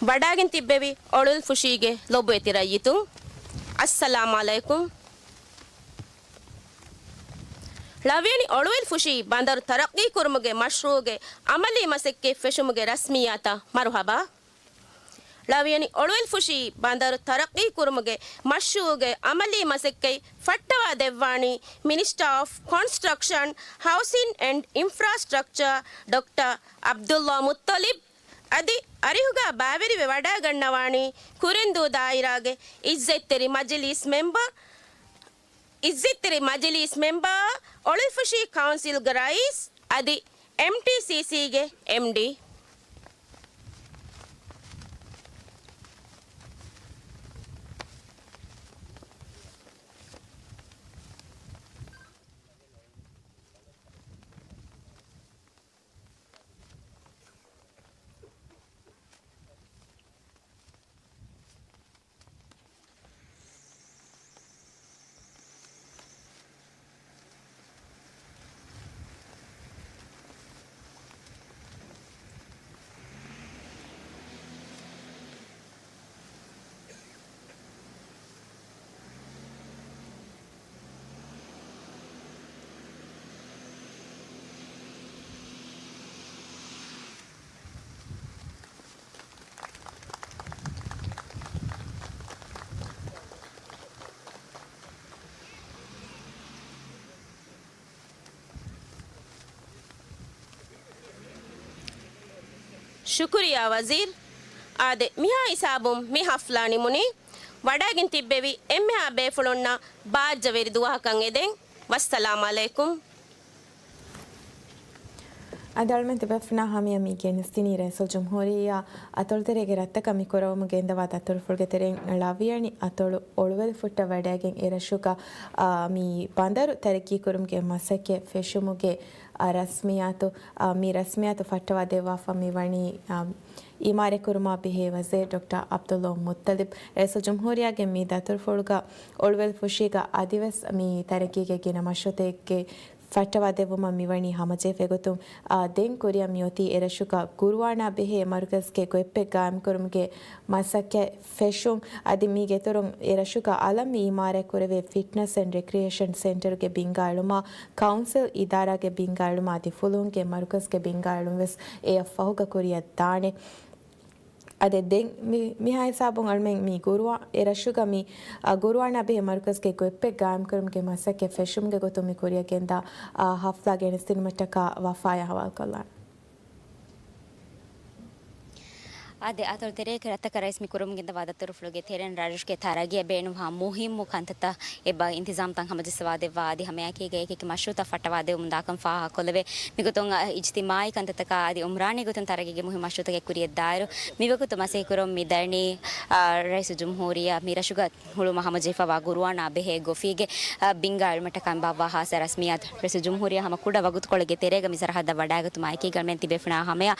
ވަޑައިގެން ތިއްބެވި އޮޅުވެލިފުށީގެ ލޮބުވެތި ރައްޔިތުން، އައްސަލާމް ޢަލައިކުމް. ޅަވިޔަނި އޮޅުވެލިފުށީ ބަނދަރު ތަރައްޤީކުރުމުގެ މަޝްރޫޢުގެ ޢަމަލީ މަސައްކަތް ފެށުމުގެ ރަސްމިއްޔާތަށް މަރުޙަބާ. ޅަވިޔަނި އޮޅުވެލިފުށީ ބަނދަރު ތަރައްޤީކުރުމުގެ މަޝްރޫޢުގެ ޢަމަލީ މަސައްކަތް ފައްޓަވާ ދެއްވާނީ މިނިސްޓާ އޮފް ކޮންސްޓްރަކްޝަން، ހައުސިން އެންޑް އިންފްރާސްޓްރަކްޗާ ޑޮކްޓަރ ޢަބްދުﷲ މުއްޠަލިބް. އަދި އަރިހުގަ ބައިވެރިވެ ވަޑައިގަންނަވާނީ ކުރެންދޫ ދާއިރާގެ އިއްޒަތްތެރި މަޖިލީސް މެމްބަރު، އިއްޒަތްތެރި މަޖިލީސް މެމްބަރ، އޮޅުވެލިފުށީ ކައުންސިލްގެ ރައީސް އަދި އެމްޓީސީސީގެ އެމްޑީ. ޝުކުރިއްޔާ ވަޒީރު. އާދެ، މިހާ ހިސާބުން މި ހަފްލާ ނިމުނީ. ވަޑައިގެން ތިއްބެވި އެންމެހާ ބޭފުޅުންނަށް ބާއްޖަވެރި ދުވަހަކަށް އެދެން. ވައްސަލާމް ޢަލައިކުމް. އަދި އަޅުމެން ތިބޭފުޅުންނާ ހަމަޔަށް މި ގެނެސްދިނީ ރައީސުލްޖުމްހޫރިއްޔާ އަތޮޅުތެރޭގެ ރަށްތަކަށް މި ކުރަވަމުން ގެންދަވާ ދަތުރުފުޅުގެ ތެރެއިން ޅަވިޔަނި އަތޮޅު އޮޅުވެލިފުއްޓަށް ވަޑައިގެން އެރަށުގަ، އާ، މި ބަނދަރު ތަރައްގީކުރުމުގެ މަސައްކަތް ފެށުމުގެ، އާ، ރަސްމިއްޔާތު، އާ، މި ރަސްމިއްޔާތު ފައްޓަވާ ދެއްވާފަ މިވަނީ، އާ، އިމާރާތްކުރުމާ ބެހޭ ވަޒީރު ޑޮކްޓަރ ޢަބްދުﷲ މުއްޠަލިބް. ރައީސުލްޖުމްހޫރިއްޔާގެ މި ދަތުރުފުޅުގަ އޮޅުވެލިފުށީގަ އަދިވެސް މި ތަރައްގީގެ ގިނަ މަޝްރޫޢުތަކެއްގެ ފައްޓަވާ ދެއްވުމަށް މިވަނީ ހަމަޖެހިފަ. އެގޮތުން، އާ، ދެން ކުރިއަށް މިއޮތީ އެރަށުގަ ގުރުއާނާ ބެހޭ މަރުކަޒުގެ ގޮތްޕެއް ގާއިމްކުރުމުގެ މަސައްކަތް ފެށުން. އަދި މީގެއިތުރުން އެރަށުގަ އަލަށް މި އިމާރާތްކުރެވޭ ފިޓްނަސް އެންޑް ރެކްރިއޭޝަން ސެންޓަރުގެ ބިންގާ އެޅުމާ، ކައުންސިލް އިދާރާގެ ބިންގާ އެޅުމާ އަދި ފުލުހުންގެ މަރުކަޒުގެ ބިންގާ އެޅުން ވެސް އެއަށް ފަހުގަ ކުރިއަށް ދާނެ. އަދި ދެން މި، މިހާ ހިސާބުން އަޅުމެން މި ގުރުއާ، އެ ރަށުގަ މި، އަ، ގުރުއާނާ ބެހޭ މަރުކަޒުގެ ގޮތްޕެއް ގާއިމްކުރުމުގެ މަސައްކަތް ފެށުމުގެ ގޮތުން މި ކުރިއަށް ގެންދާ، އަ، ހަފްލާ ގެނެސްދިނުމަށްޓަކާ ވަފާޔާ ހަވާލުކޮށްލާނެ. އާދެ، އަތޮޅު ތެރޭގެ ރަށްތަކަށް ރައީސް މި ކުރަމުން ގެންދަވާ ދަތުރުފުޅުގެ ތެރެއިން ރަށުގެ ތަރައްގީއަށް ބޭނުންވާ މުހިއްމު ކަންތައްތައް އެބަ އިންތިޒާމްތައް ހަމަޖައްސަވާ ދެއްވާ އަދި ހަމައެކީގަ އެކި އެކި މަޝްރޫޢުތައް ފައްޓަވާ ދެވުމުން ދާކަން ފާހަގަކޮށްލެވޭ. މިގޮތުން އިޖްތިމާޢީ ކަންތައްތަކާ އަދި އުމްރާނީ ގޮތުން ތަރައްގީގެ މުހިއްމު މަޝްރޫޢުތަކެއް ކުރިއަށްދާއިރު، މިވަގުތު މަސައްކަތްކުރަމުން މިދަނީ، އާ، ރައީސުލްޖުމްހޫރިއްޔާ މި ރަށުގަ ހުޅުވުމަށް ހަމަޖެހިފައިވާ ގުރުއާނާ ބެހޭ ގޮފީގެ، އާ، ބިންގާ އެޅުމަށްޓަކާ ބާއްވާ ހާއްސަ ރަސްމިއްޔާތު. ރައީސުލްޖުމްހޫރިއްޔާ ހަމަ ކުޑަ ވަގުތުކޮޅެއްގެ ތެރޭގަ މި ސަރަހައްދަށް ވަޑައިގަތުމާ އެކީގަ އަޅުމެން ތިބޭފުޅުންނާ ހަމަޔަށް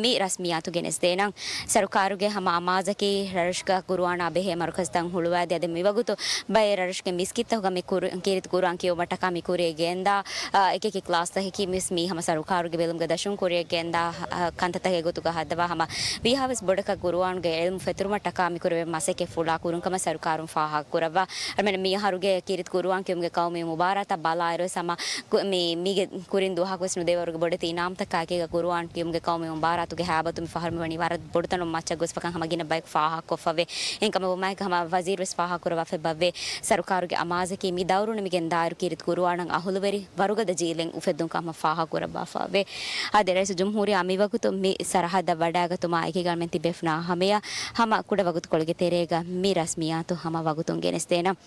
މި ރަސްމިއްޔާތު ގެނެސްދޭނަން. ސަރުކާރުގެ ހަމަ އަމާޒަކީ ރަށުގަ ގުރުއާނާ ބެހޭ މަރުކަޒުތައް ހުޅުވާދޭ. އަދި މިވަގުތު ބައެއް ރަށުގެ މިސްކިތްތަކުގަ މި ކުރި-، ކީރިތި ގުރުއާން ކިޔުމަށްޓަކާ މި ކުރިއަށް ގެންދާ، އާ، އެކި އެކި ކްލާސްތަކަކީ މިސް މީ ހަމަ ސަރުކާރުގެ ބެލުމުގަ ދަށުން ކުރިއަށް ގެންދާ، އާ، ކަންތައްތަކެއް ގޮތުގަ ހައްދަވާ ހަމަ ވީހާވެސް ބޮޑަކަށް ގުރުއާންގެ އިލްމު ފެތުރުމަށްޓަކާ މި ކުރެވޭ މަސައްކަތް ފުޅާ ކުރުން ކަމަށް ސަރުކާރުން ފާހަގަކުރައްވާ. އަޅުމެން މި އަހަރުގެ ކީރިތި ގުރުއާން ކިޔުމުގެ ޤައުމީ މުބާރާތަށް ބަލާއިރުވެސް ހަމަ ގު-، މި، މީގެ ކުރިން ދުވަހަކުވެސް ނުދޭވަރުގެ ބޮޑެތި އިނާމްތަކާ އެކީގަ ގުރުއާން ކިޔުމުގެ ޤައުމީ މުބާރާތުގެ ހައިބަތު މި ފަހަރު މިވަނީ ވަރަށް ބޮޑުތަނުން މައްޗަށް ގޮސްފަކަން ހަމަ ގިނަ ބަޔަކު ފާހަގަކޮށްފަވޭ. އެހެންކަމަށް ވުމާއެކު ހަމަ ވަޒީރުވެސް ފާހަގަކުރައްވާފައި ބައްވޭ. ސަރުކާރުގެ އަމާޒަކީ މި ދައުރު ނިމިގެން ދާއިރު ކީރިތި ގުރުއާނަށް އަހުލުވެރި ވަރުގަދަ ޖީލެއް އުފެއްދުން ކަމަށް ފާހަގަކުރައްވާފައިވޭ. އާދެ، ރައީސުލްޖުމްހޫރިއްޔާ މިވަގުތު މި ސަރަހައްދަށް ވަޑައިގަތުމާ އެކީގަ އަޅުމެން ތިބޭފުޅުންނާ ހަމަޔަށް ހަމަ ކުޑަ ވަގުތުކޮޅެއްގެ ތެރޭގަ މި ރަސްމިއްޔާތު ހަމަ ވަގުތުން ގެނެސްދޭނަން.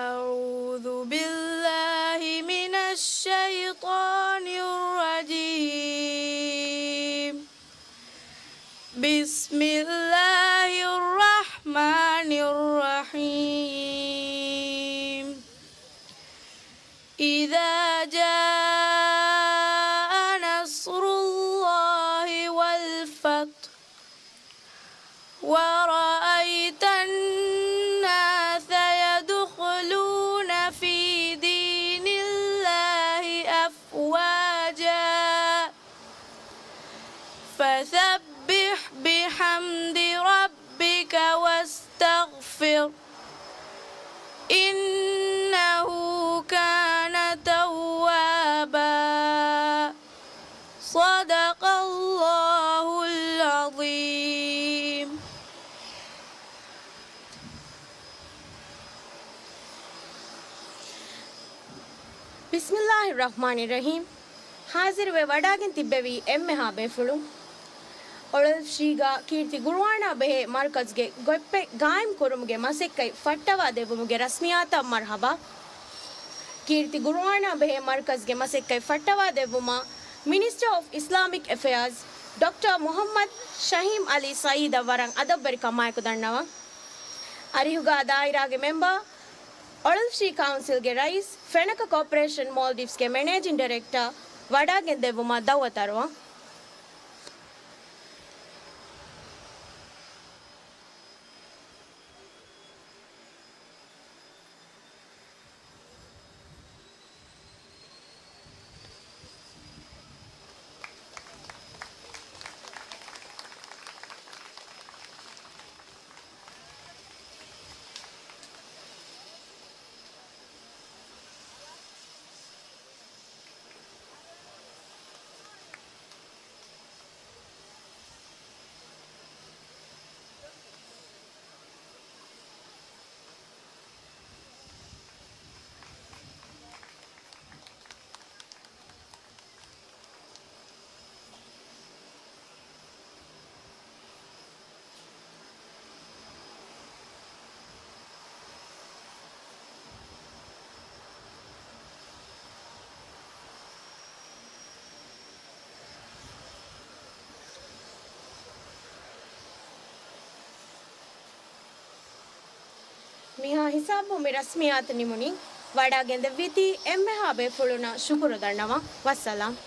أعوذ بالله من الشيطان الرجيم. بسم الله الرحمن الرحيم. إذا جاء نصر الله والفتح ورأيت الناس يدخلون في دين الله أفواجا فسبح بحمد ربك واستغفره إنه كان توابا. صدق الله العظيم. بسم الله الرحمن الرحيم. ހާޒިރުވެ ވަޑައިގެން ތިއްބެވި އެންމެހާ ބޭފުޅުން. އޮޅޮލިފުށީގަ ކީރިތި ގުރުއާނާ ބެހޭ މަރުކަޒުގެ ގޮތްޕެއް ގާއިމް ކުރުމުގެ މަސައްކަތް ފައްޓަވާ ދެއްވުމުގެ ރަސްމިއްޔާތަށް މަރުޙަބާ. ކީރިތި ގުރުއާނާ ބެހޭ މަރުކަޒުގެ މަސައްކަތް ފައްޓަވާ ދެއްވުމަށް މިނިސްޓަރ އޮފް އިސްލާމިކް އެފެއާޒް ޑޮކްޓަރ މުޙައްމަދު ޝަހީމް ޢަލީ ސަޢީދަށް ވަރަށް އަދަބުވެރިކަމާއެކު ދަންނަވަން. އަރިހުގާ ދާއިރާގެ މެމްބަރ، އޮޅޮލިފުށީ ކައުންސިލްގެ ރައީސް، ފެނަކަ ކޯޕަރޭޝަން މޯލްޑިވްސްގެ މެނޭޖިން ޑިރެކްޓަރ ވަޑައިގެން ދެއްވުމަށް ދައުވަތު އަރުވަން. މިހާ ހިސާބުން މި ރަސްމިއްޔާތު ނިމުނީ. ވަޑައިގެންދެއްވީތީ އެންމެހާ ބޭފުޅުންނަށް ޝުކުރު ދަންނަވަން. ވައްސަލާމް.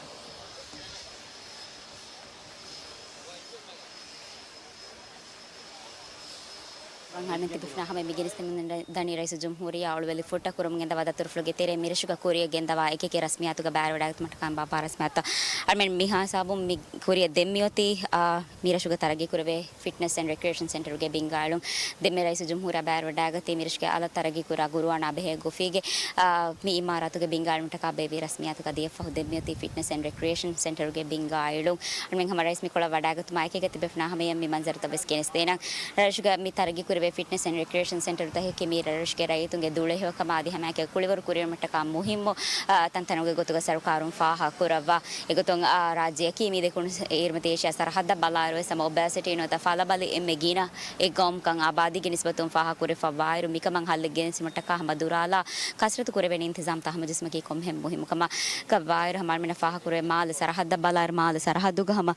އަޅުމެން ތިބިފަނާ ހަމަ މި ގެނެސްދެމުން ދަނީ ރައީސުލްޖުމްހޫރިއްޔާ އޮޅުވެލި ފުއްޓަކުރުމުން ގެންދަވާ ދަތުރުފުޅުގެ ތެރޭ މިރަށުގަ ކުރިއަށް ގެންދަވާ އެކިއެކި ރަސްމިއްޔާތުގަ ބައިވެރިވެވަޑައިގަތުމަށްޓަކާ ބާއްވާ ރަސްމިއްޔާތު. އަޅުމެން މިހާ ހިސާބުން މި ކުރިއަށް ދެން މިއޮތީ، އާ، މިރަށުގަ ތަރައްގީކުރެވޭ ފިޓްނަސް އެންޑް ރެކްރިއޭޝަން ސެންޓަރުގެ ބިންގާ އެޅުން. ދެންމެ ރައީސުލްޖުމްހޫރިއްޔާ ބައިވެރިވަޑައިގަތީ މިރަށުގެ އަލަށް ތަރައްގީކުރާ ގުރުއާނާ ބެހޭ ގޮފީގެ، އާ، މި އިމާރާތުގެ ބިންގާ އެޅުމަށްޓަކާ ބޭއްވި ރަސްމިއްޔާތުގަ ދިޔަފަހު ދެން މިއޮތީ ފިޓްނަސް އެންޑް ރެކްރިއޭޝަން ސެންޓަރުގެ ބިންގާ އެޅުން. އަޅުމެން ހަމަ ރައީސް މިކޮޅަށް ވަޑައިގަތުމާ އެކީގަ ތިބެފަނާ ހަމަޔަށް މި މަންޒަރުތައް ވެސް ގެނެސްދޭނަން. ރަށުގަ މި ތަރައްގީކުރެވޭ ފިޓްނަސް އެންޑް ރެކްރިއޭޝަން ސެންޓަރުތަކަކީ މި ރަށުގެ ރައްޔިތުންގެ ދުޅަހެޔޮކަމާ އަދި ހަމައެކަނި ކުޅިވަރު ކުރިއެރުމަށްޓަކާ މުހިއްމު، އާ، ތަންތަނުގެ ގޮތުގަ ސަރުކާރުން ފާހަގަކުރައްވާ. އެގޮތުން، އާ، ރާއްޖެއަކީ މި ދެކުނު އޭރުމަތީ އޭޝިޔާ ސަރަހައްދަށް ބަލާއިރުވެސް ހަމަ އޮބެސިޓީ ނުވަތަ ފަލަބަލި އެންމެ ގިނަ އެއް ގައުމުކަން އާބާދީގެ ނިސްބަތުން ފާހަގަކުރެފައިވާއިރު، މިކަމަށް ހައްލެއް ގެނެސްދިނުމަށްޓަކާ ހަމަ ދުރާލާ ކަސްރަތު ކުރެވޭނެ އިންތިޒާމްތައް ހަމަޖެއްސުމަކީ ކޮންމެހެން މުހިއްމު ކަމަށް. ކައްވާއިރު ހަމަ އަޅުމެންނަށް ފާހަގަކުރެވޭ މާލެ ސަރަހައްދަށް ބަލާއިރު، މާލެ ސަރަހައްދުގަ ހަމަ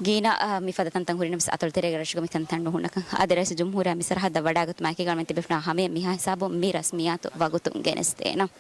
ގިނަ، އާ، މިފަދަ ތަންތަން ހުރިނަމަވެސް އަތޮޅު ތެރޭގަ ރަށުގަ މި ތަންތަން ނުހުންނަކަން. އަދި ރައީސުލްޖުމްހޫރިއްޔާ މި ސަރަހައްދަށް ވަޑައިގަތުމާ އެކީގަ އަޅުމެން ތިބެފަނާ ހަމަޔަށް މިހާ ހިސާބުން މި ރަސްމިއްޔާތު ވަގުތުން ގެނެސްދޭނަން.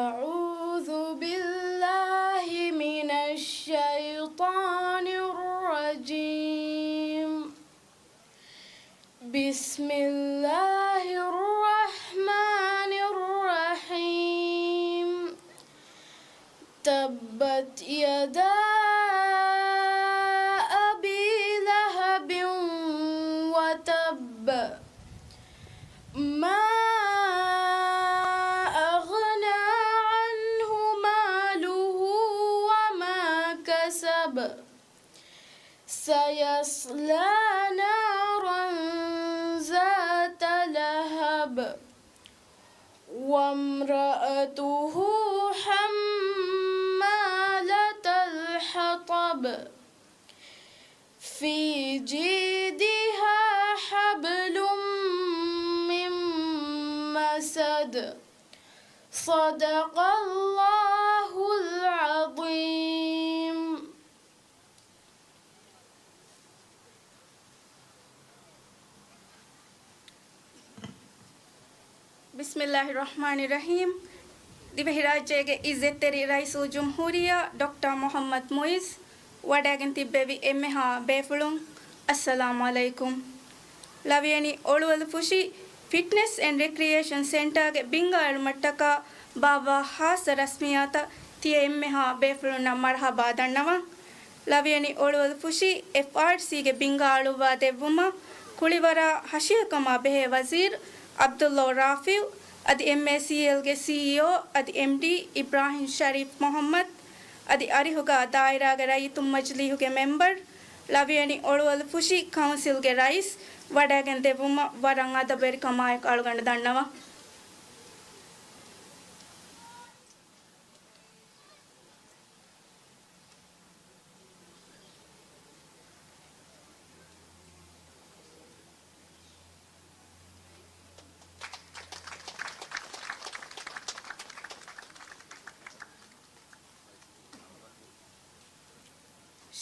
أعوذ بالله من الشيطان الرجيم. بسم الله الرحمن الرحيم. تبت يدا أبي لهب وتب. ما أغنى عنه ماله وما كسب. سيصلى نارا ذات لهب. وامرأته حمالة الحطب. في جيدها حبل من مسد. صدق الله العظيم. بسم الله الرحمن الرحيم. ދިވެހިރާއްޖޭގެ އިއްޒަތްތެރި ރައީސުލްޖުމްހޫރިއްޔާ ޑޮކްޓަރ މުޙައްމަދު މުޢިއްޒު، ވަޑައިގެން ތިއްބެވި އެންމެހާ ބޭފުޅުން، އައްސަލާމު ޢަލައިކުމް. ޅަވިޔަނި އޮޅުވަލު ފުށި ފިޓްނަސް އެންޑް ރެކްރިއޭޝަން ސެންޓާގެ ބިންގާ އެޅުމަށްޓަކާ ބާއްވާ ޚާއްޞަ ރަސްމިއްޔާތަށް ތިޔަ އެންމެހާ ބޭފުޅުންނަށް މަރުޙަބާ ދަންނަވަން. ޅަވިޔަނި އޮޅުވަލު ފުށި އެފްއާރްސީގެ ބިންގާ އަޅުއްވާ ދެއްވުމަށް ކުޅިވަރާ ހަށިގަނޑު ކަމާ ބެހޭ ވަޒީރު ޢަބްދުﷲ ރާފިޢު، އަދި އެމްއޭސީއެލްގެ ސީއީއޯ އަދި އެމްޑީ އިބްރާހިމް ޝަރީފް މުޙައްމަދު، އަދި އަރިހުގާ ދާއިރާގެ ރައްޔިތުން މަޖިލީހުގެ މެމްބަރު، ޅަވިޔަނި އޮޅުވަލު ފުށި ކައުންސިލްގެ ރައީސް ވަޑައިގެން ދެއްވުމަށް ވަރަށް އަދަބުވެރިކަމާއެކު އަޅުގަނޑު ދަންނަވަން.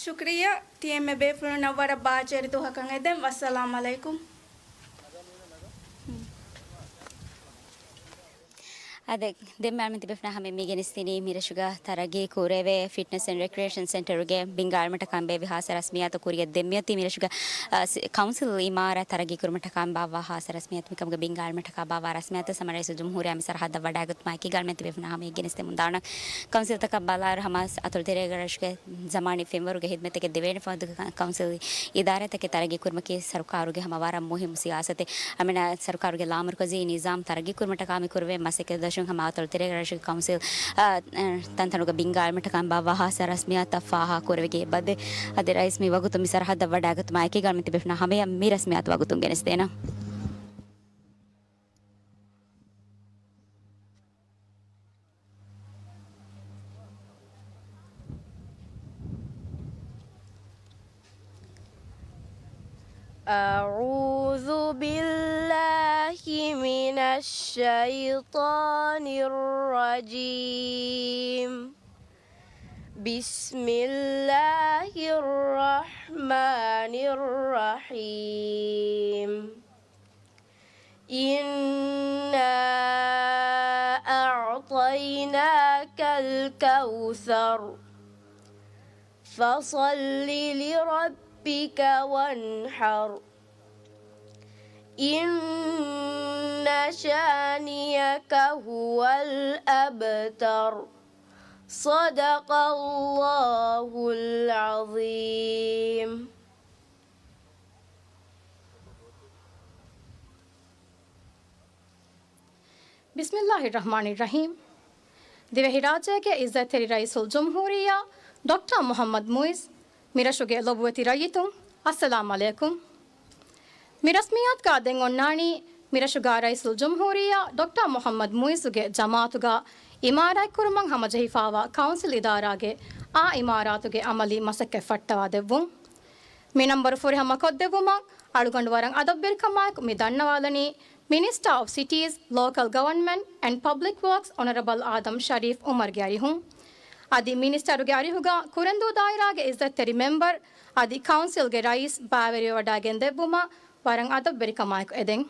ޝުކުރިއްޔާ، ތި އެންމެ ބޭފުޅުންނަށް ވަރަށް ބާއްޖަވެރި ދުވަހަކަށް އެދެން. ވައްސަލާމް ޢަލައިކުމް. އާދެ، ދެންމެ އަޅުމެން ތިބެފަނާ ހަމަ މި ގެނެސްދިނީ މިރަށުގަ ތަރައްގީ ކުރެވޭ ފިޓްނަސް އެންޑް ރެކްރިއޭޝަން ސެންޓަރުގެ ބިންގާ އެޅުމަށްޓަކާ ބޭއްވި ޚާއްޞަ ރަސްމިއްޔާތު. ކުރިއަށް ދެން މިއޮތީ މިރަށުގަ، އާ، ސި-، ކައުންސިލް އިމާރާތް ތަރައްގީ ކުރުމަށްޓަކާ ބާއްވާ ޚާއްޞަ ރަސްމިއްޔާތު. މިކަމުގެ ބިންގާ އެޅުމަށްޓަކާ ބާއްވާ ރަސްމިއްޔާތު ހަމަ ރައީސުލްޖުމްހޫރިއްޔާ މި ސަރަހައްދަށް ވަޑައިގަތުމާ އެކީގަ އަޅުމެން ތިބެފަނާ ހަމަ މި ގެނެސްދެމުން ދާނަން. ކައުންސިލްތަކަށް ބަލާއިރު ހަމަ އަތޮޅު ތެރޭގަ ރަށުގެ ޒަމާނީ ފެންވަރުގެ ހިދުމަތްތަކެއް ދެވޭނެ ފަހަތުގެ ކަ-، ކައުންސިލް އިދާރާތަކެއް ތަރައްގީ ކުރުމަކީ ސަރުކާރުގެ ހަމަ ވަރަށް މުހިއްމު ސިޔާސަތެއް. އަޅުމެންނަށް ސަރުކާރުގެ ލާމަރުކަޒީ ނިޒާމް ތަރައްގީ ކުރުމަށްޓަކާ މި ކުރެވޭ މަސައްކަތް ދަށް ހަމަ އަތޮޅު ތެރޭގަ ރަށުގެ ކައުންސިލް، އާ، އާ، ތަންތަނުގަ ބިންގާ އެޅުމަށްޓަކާ ބާއްވާ ހާސް ރަސްމިއްޔާތުތައް ފާހަގަ ކުރެވިގެން އެބަދޭ. އަދި ރައީސް މި ވަގުތު މި ސަރަހައްދަށް ވަޑައިގަތުމާ އެކީގަ އަޅަމެން ތިބޭފުޅުންނާ ހަމަޔަށް މި ރަސްމިއްޔާތު ވަގުތުން ގެނެސްދޭނަން. أعوذ بالله من الشيطان الرجيم. بسم الله الرحمن الرحيم. إنا أعطيناك الكوثر. فصل لربك وانحر. إن شانئك هو الأبتر. صدق الله العظيم. ބިސްމިއްލާހި ރަޙްމާނި ރަޙީމް. ދިވެހިރާއްޖޭގެ އިއްޒަތްތެރި ރައީސުލްޖުމްހޫރިއްޔާ ޑޮކްޓަރ މުޙައްމަދު މުޢިއްޒު، މިރަށުގެ ލޮބުވެތި ރައްޔިތުން، އައްސަލާމް ޢަލައިކުމް. މި ރަސްމިއްޔާތުގަ ދެން އޮންނާނީ، މިރަށުގަ ރައީސުލްޖުމްހޫރިއްޔާ ޑޮކްޓަރ މުޙައްމަދު މުޢިއްޒުގެ ޖަމާޢަތުގަ އިމާރާތްކުރުމަށް ހަމަޖެހިފާވާ ކައުންސިލް އިދާރާގެ އާ އިމާރާތުގެ އަމަލީ މަސައްކަތް ފައްޓަވާ ދެއްވުން. މި ނަންބަރު ފުރިހަމަ ކޮށްދެއްވުމަށް އަޅުގަނޑު ވަރަށް އަދަބުވެރިކަމާއެކު މި ދަންނަވާލަނީ މިނިސްޓާ އޮފް ސިޓީޒް، ލޯކަލް ގަވަރންމަންޓް އެންޑް ޕަބްލިކް ވޯކްސް އޮނަރަބަލް އާދަމް ޝަރީފް އުމަރުގެ އަރިހުން. އަދި މިނިސްޓަރުގެ އަރިހުގަ ކުރެންދޫ ދާއިރާގެ އިއްޒަތްތެރި މެމްބަރު އަދި ކައުންސިލްގެ ރައީސް ބައިވެރިވެވަޑައިގެން ދެއްވުމަށް ވަރަށް އަދަބުވެރިކަމާއެކު އެދެން.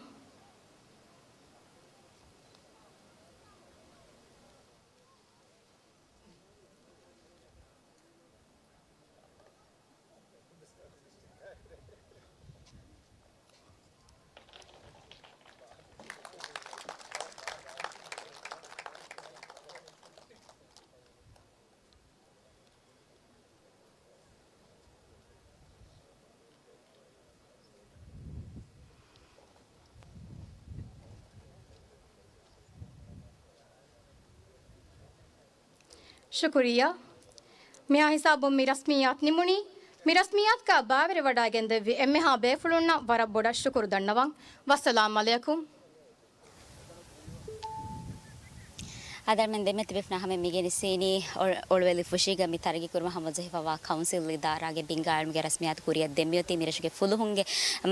ޝުކުރިއްޔާ. މިހާ ހިސާބުން މި ރަސްމިއްޔާތު ނިމުނީ. މި ރަސްމިއްޔާތުގަ ބައިވެރިވަޑައިގެންދެއްވި އެންމެހާ ބޭފުޅުންނަށް ވަރަށް ބޮޑަށް ޝުކުރު ދަންނަވަން. ވައްސަލާމް ޢަލައިކުމް. އަދި އަޅަމެން ދެންމެ ތިބޭފުޅުންނާ ހަމަ މި ގެނެސްދިނީ އޮ-، އޮޅުވެލި ފުށީގަ މި ތަރައްގީ ކުރުމަށް ހަމަޖެހިފައިވާ ކައުންސިލް އިދާރާގެ ބިންގާ އެޅުމުގެ ރަސްމިއްޔާތު ކުރިއަށް ދެން މިއޮތީ މިރަށުގެ ފުލުހުންގެ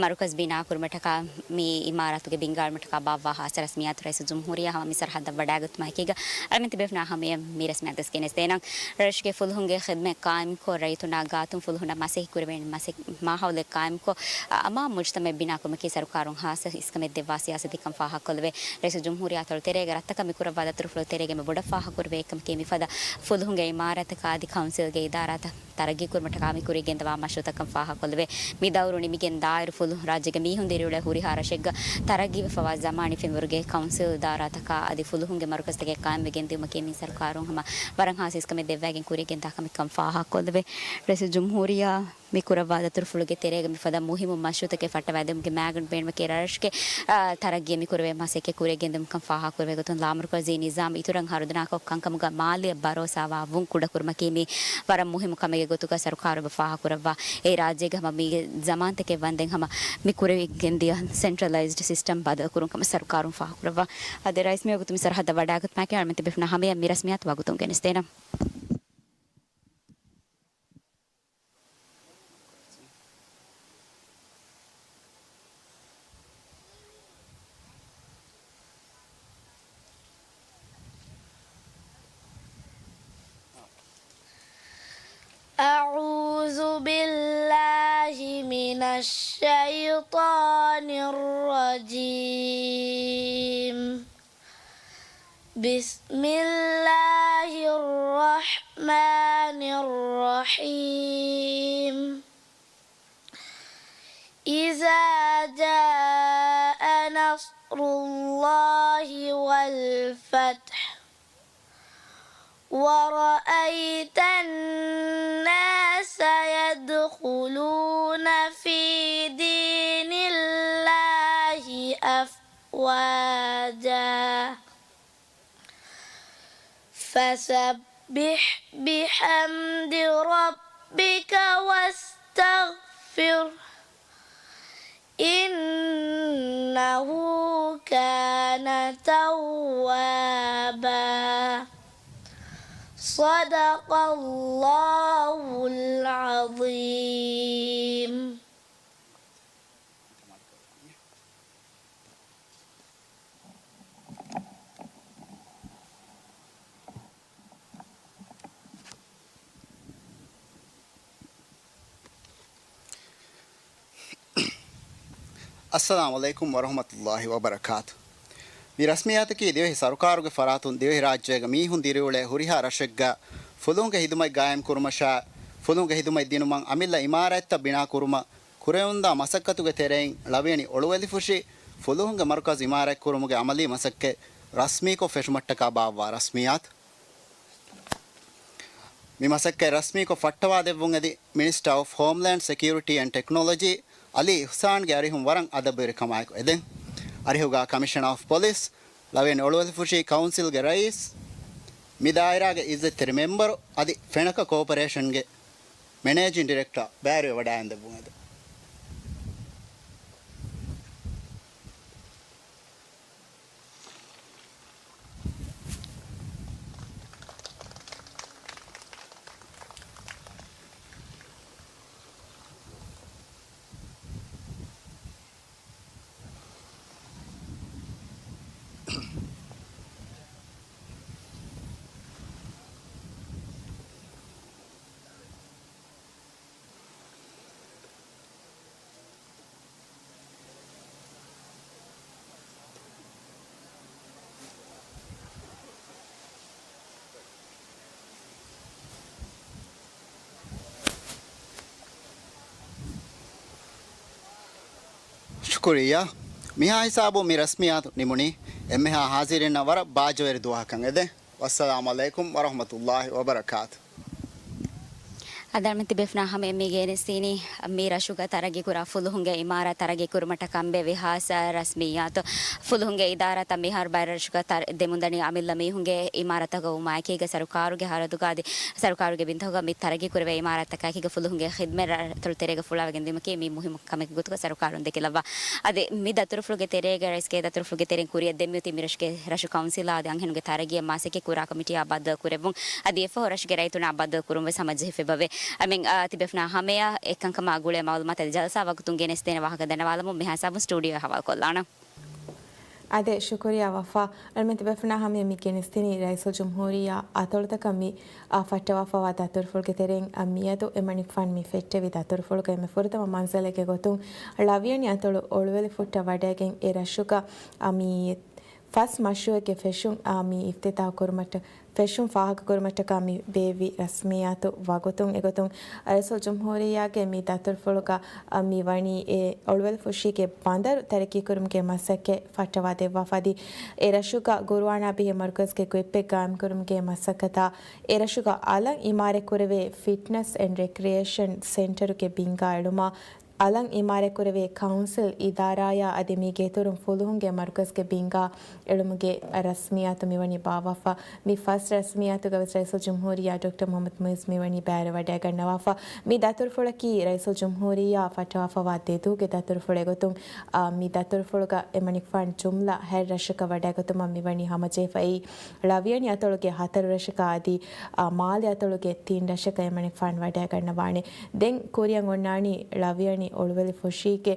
މަރުކަޒު ބިނާކުރުމަށްޓަކާ މި އިމާރާތުގެ ބިންގާ އެޅުމަށްޓަކާ ބާއްވާ ހާއްސަ ރަސްމިއްޔާތު ރައީސުލްޖުމްހޫރިއްޔާ ހަމަ މި ސަރަހައްދަށް ވަޑައިގަތުމާ އެކީގަ އަޅަމެން ތިބޭފުޅުންނާ ހަމަޔަށް މި ރަސްމިއްޔާތު ގެނެސްދޭނަން. ރަށުގެ ފުލުހުންގެ ޚިދްމަތް ޤާއިމްކޮށް، ރައްޔިތުންނާ ގާތުން ފުލުހުންނަށް މަސައްކަތް ކުރެވޭނެ މަސައް-، މާހައުލެއް ޤާއިމްކޮށް، އަ-، އަމާން މުޖްތަމަޢެއް ބިނާކުރުމަކީ ސަރުކާރުން ހާއްސަ އިސްކަމެއް ދެއްވާ ސިޔާސަތެއްކަން ފާހަގަކޮށްލެވޭ. ރައީސުލްޖުމްހޫރިއްޔާ އަތޮޅު ތެރޭގަ ރަށްތަކަށް މި ކުރައްވާ ދަތުރުފުޅު ތެރޭގަ މި ބޮޑަށް ފާހަގަކުރެވޭ އެއްކަމަކީ މިފަދަ ފުލުހުންގެ އިމާރާތަކާ އަދި ކައުންސިލްގެ އިދާރާތައް ތަރައްގީ ކުރުމަށްޓަކާ މި ކުރިއަށް ގެންދަވާ މަޝްރޫޢުތަކަށް ފާހަގަކޮށްލެވޭ. މި ދައުރު ނިމިގެން ދާއިރު ފުލުހުން ރާއްޖޭގެ މީހުން ދިރިއުޅޭ ހުރިހާ ރަށެއްގަ ތަރައްގީވެފަވާ ޒަމާނީ ފެންވަރުގެ ކައުންސިލް އިދާރާތަކާ އަދި ފުލުހުންގެ މަރުކަޒުތަކެއް ޤާއިމްވެގެން ދިއުމަކީ މި ސަރުކާރުން ހަމަ ވަރަށް ހާއްސަ އިސްކަމެއް ދެއްވައިގެން ކުރިއަށް ގެންދާ ކަމެއްކަން ފާހަގަކޮށްލެވޭ. ރައީސުލްޖުމްހޫރިއްޔާ މި ކުރައްވާ ދަތުރުފުޅުގެ ތެރޭގަ މިފަދަ މުހިއްމު މަޝްރޫޢުތަކެއް ފައްޓަވައިދެއްވުމުގެ މައިގަނޑު ބޭނުމަކީ ރަށުގެ، އާ، ތަރައްގީއަށް މި ކުރެވޭ މަސައްކަތް ކުރިއަށް ގެންދިއުމަށްކަން ފާހަގަކުރެވޭ ގޮތުން ލާމަރުކަޒީ ނިޒާމް އިތުރަށް ހަރުދަނާކޮށް ކަންކަމުގަ މާލީއަށް ބަރޯސާވާ ވުން ކުޑަކުރުމަކީ މި ވަރަށް މުހިއްމު ކަމެއްގެ ގޮތުގަ ސަރުކާރު އެބަ ފާހަގަކުރައްވާ. އެ ރާއްޖޭގަ ހަމަ މީގެ ޒަމާންތަކެއް ވަންދެން ހަމަ މި ކުރެވިގެންދިޔަ ސެންޓްރަލައިޒްޑް ސިސްޓަމް ބަދަލުކުރުން ކަމަށް ސަރުކާރުން ފާހަގަކުރައްވާ. އަދި ރައީސް މިވަގުތު މި ސަރަހައްދަށް ވަޑައިގަތުމާއެކީ އަޅަމެން ތިބޭފުޅުންނާ ހަމަޔަށް މި ރަސްމިއްޔާތު ވަގުތުން ގެނެސްދޭނަން. أعوذ بالله من الشيطان الرجيم. بسم الله الرحمن الرحيم. إذا جاء نصر الله والفتح ورأيت الناس يدخلون في دين الله أفواجا. فسبح بحمد ربك واستغفره، إنه كان توابا. صدق الله العظيم. އައްސަލާމު ޢަލައިކުމް ވަރަޙްމަތުﷲި ވަބަރަކާތު. މި ރަސްމިއްޔާތަކީ ދިވެހި ސަރުކާރުގެ ފަރާތުން ދިވެހިރާއްޖޭގެ މީހުން ދިރިއުޅޭ ހުރިހާ ރަށެއްގަ ފުލުހުންގެ ހިދުމަތް ގާއިމްކުރުމަށާ، ފުލުހުންގެ ހިދުމަތް ދިނުމަށް އަމިއްލަ އިމާރާތްތައް ބިނާކުރުމަށް ކުރެވެމުންދާ މަސައްކަތުގެ ތެރެއިން ޅަވިޔަނި އޮޅުވެލިފުށި ފުލުހުންގެ މަރުކަޒު އިމާރާތްކުރުމުގެ އަމަލީ މަސައްކަތް ރަސްމީކޮށް ފެށުމަށްޓަކާ ބާއްވާ ރަސްމިއްޔާތު. މި މަސައްކަތް ރަސްމީކޮށް ފައްޓަވާދެއްވުން އެދި މިނިސްޓަރ އޮފް ހޯމްލޭންޑް ސެކިއުރިޓީ އެންޑް ޓެކްނޮލޮޖީ އަލީ އިޙްސާންގެ އަރިހުން ވަރަށް އަދަބުވެރިކަމާއެކު އެދެން. އަރިހުގާ ކަމިޝަނަރ އޮފް ޕޮލިސް، ޅަވިޔަނި އޮޅުވެލިފުށީ ކައުންސިލްގެ ރައީސް، މި ދާއިރާގެ އިއްޒަތްތެރި މެމްބަރު އަދި ފެނަކަ ކޯޕަރޭޝަންގެ މެނޭޖިން ޑިރެކްޓަރ ބައިވެރިވެވަޑައިގެންދެއްވުން އެދެން. ޝުކުރިއްޔާ. މިހާ ހިސާބުން މި ރަސްމިއްޔާތު ނިމުނީ. އެންމެހާ ހާޒިރިންނަށް ވަރަށް ބާއްޖަވެރި ދުވަހަކަށް އެދެން. ވައްސަލާމު ޢަލައިކުމް ވަރަޙްމަތުﷲި ވަބަރަކާތު. އަދި އަޅުމެން ތިބޭފުޅުންނާ ހަމަޔަށް މި ގެނެސްދިނީ މި ރަށުގަ ތަރައްގީކުރާ ފުލުހުންގެ އިމާރާތް ތަރައްގީކުރުމަށްޓަކާ އެންމެ ވިހާސް ރަސްމިއްޔާތު. ފުލުހުންގެ އިދާރާތައް މިހާރު ބައެއް ރަށުގަ ތަރަ-، ދެމުންދަނީ އަމިއްލަ މީހުންގެ އިމާރާތްތަކަށް ވުމާއެކީގަ ސަރުކާރުގެ ހަރަދުގަ އަދި ސަރުކާރުގެ ބިންތަކުގަ މި ތަރައްގީކުރެވޭ އިމާރާތްތަކާއެކީގަ ފުލުހުންގެ ޚިދްމަތް ރަށްތަޅު ތެރޭގަ ފުޅާވެގެން ދިއުމަކީ މި މުހިއްމު ކަމެއްގެ ގޮތުގަ ސަރުކާރުން ދެކިލައްވާ. އަދި މި ދަތުރުފުޅުގެ ތެރޭގަ ރައީސްގެ ދަތުރުފުޅުގެ ތެރެއިން ކުރިއަށް ދެންމެ އޮތީ މި ރަށުގެ ރަށު ކައުންސިލާ އަދި އަންހެނުންގެ ތަރައްގީއަށް މަސައްކަތް ކުރާ ކޮމިޓީއާ ބައްދަލު ކުރެއްވުން. އަދި އެއަށްފަހު ރަށުގެ ރައްޔިތުންނާ ބައްދަލު ކުރުން ވެސް ހަމަޖެހިފައި އެބަވޭ. އަމެން، އާ، ތިބޭފުޅުންނާ ހަމަޔަށް އެކަންކަމާ ގުޅޭ މައުލޫމާތު އަދި ޖަލްސާ ވަގުތުން ގެނެސްދޭނެ ވާހަކަ ދަންނަވާލަމުން މިހާ ހިސާބުން ސްޓޫޑިއޯއަށް ހަވާލުކޮށްލާނަން. އާދެ، ޝުކުރިއްޔާ ވަފާ. އަޅުމެން ތިބޭފުޅުންނާ ހަމަޔަށް މި ގެނެސްދިނީ ރައީސުލް ޖުމްހޫރިއްޔާ އަތޮޅުތަކަށް މި، އާ، ފައްޓަވާފައިވާ ދަތުރުފުޅުގެ ތެރެއިން، އާ، މިއަދު އެމަނިކުފާނު މި ފެއްޓެވި ދަތުރުފުޅުގައި އެންމެ ފުރަތަމަ މަންޒިލެއްގެ ގޮތުން ޅަވިޔަނި އަތޮޅު އޮޅުވެލިފުއްޓަށް ވަޑައިގެން އެ ރަށުގަ، އާ، މި ފަސް މަޝްރޫއެއްގެ ފެށުން، އާ، މި އިފްތިތާޙު ކުރުމަށްޓަ-، ފެށުން ފާހަގަކުރުމަށްޓަކާ މި ބޭއްވި ރަސްމިއްޔާތު ވަގުތުން އެގޮތުން ރައީސުލް ޖުމްހޫރިއްޔާގެ މި ދަތުރުފުޅުގަ، އަ، މި ވަނީ އެ އޮޅުވެލިފުށީގެ ބަނދަރު ތަރައްގީކުރުމުގެ މަސައްކަތް ފައްޓަވާ ދެއްވާފަ އަދި އެ ރަށުގަ ގުރުއާނާ ބެހޭ މަރުކަޒުގެ ގޮތްޕެއް ގާއިމްކުރުމުގެ މަސައްކަތާ، އެ ރަށުގަ އަލަށް އިމާރަތްކުރެވޭ ފިޓްނަސް އެންޑް ރެކްރިއޭޝަން ސެންޓަރުގެ ބިންގާ އެޅުމާ، އަލަށް އިމާރަތްކުރެވޭ ކައުންސިލް އިދާރާއާ އަދި މީގެއިތުރުން ފުލުހުންގެ މަރުކަޒުގެ ބިންގާ އެޅުމުގެ ރަސްމިއްޔާތު މިވަނީ ބާއްވާފަ. މި ފަސް ރަސްމިއްޔާތުގަވެސް ރައީސުލް ޖުމްހޫރިއްޔާ ޑޮކްޓަރ މުޙައްމަދު މުޢިއްޒު މިވަނީ ބައިވެރިވަޑައިގަންނަވާފަ. މި ދަތުރުފުޅަކީ ރައީސުލް ޖުމްހޫރިއްޔާ ފައްޓަވާފައިވާ ދެދުވަހުގެ ދަތުރުފުޅެއް ގޮތުން، އާ، މި ދަތުރުފުޅުގަ އެމަނިކުފާނު ޖުމްލަ ހަތް ރަށަކަށް ވަޑައިގަތުމަށް މިވަނީ ހަމަޖެހިފައި. ޅަވިޔަނި އަތޮޅުގެ ހަތަރު ރަށަކަށް އަދި، އާ، މާލެ އަތޮޅުގެ ތިން ރަށަކަށް އެމަނިކުފާނު ވަޑައިގަންނަވާނެ. ދެން ކުރިއަށް އޮންނާނީ ޅަވިޔަނި އޮޅުވެލި ފުށީގެ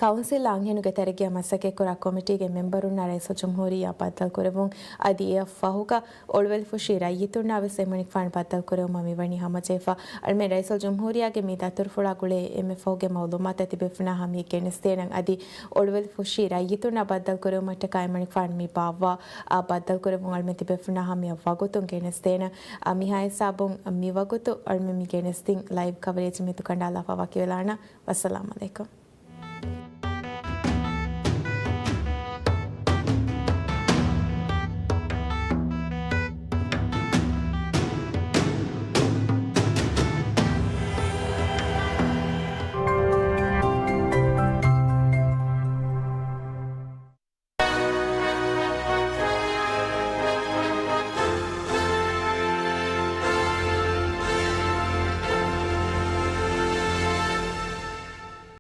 ކައުންސިލް އަންހެނުގެ ތަރައްގީއަށް މަސައްކަތްކުރާ ކޮމިޓީގެ މެމްބަރުންނާ ރައީސުލް ޖުމްހޫރިއްޔާ ބައްދަލުކުރެއްވުން. އަދި އެއަށް ފަހުގަ އޮޅުވެލިފުށީ ރައްޔިތުންނާ ވެސް އެމަނިކުފާނު ބައްދަލުކުރެވުމަށް މިވަނީ ހަމަޖެހިފަ. އަޅުމެން ރައީސުލް ޖުމްހޫރިއްޔާގެ މި ދަތުރުފުޅާ ގުޅޭ އެންމެ ފަހުގެ މައުލޫމާތު ތިބޭފުޅުންނާ ހަމަޔަށް ގެނެސްދޭނަން. އަދި އޮޅުވެލިފުށީ ރައްޔިތުންނާ ބައްދަލުކުރެވުމަށްޓަކާ އެމަނިކުފާނު މި ބާއްވާ، އާ، ބައްދަލުކުރެއްވުން އަޅުމެން ތިބޭފުޅުންނާ ހަމަޔަށް ވަގުތުން ގެނެސްދޭނަން. އާ، މިހާ ހިސާބުން މިވަގުތު އަޅުމެން މި ގެނެސްދިން ލައިވް ކަވަރޭޖް މި ދުކަނޑާލާފަ ވަކިވެލާނަން. ވައްސަލާމް އަލައިކުމް.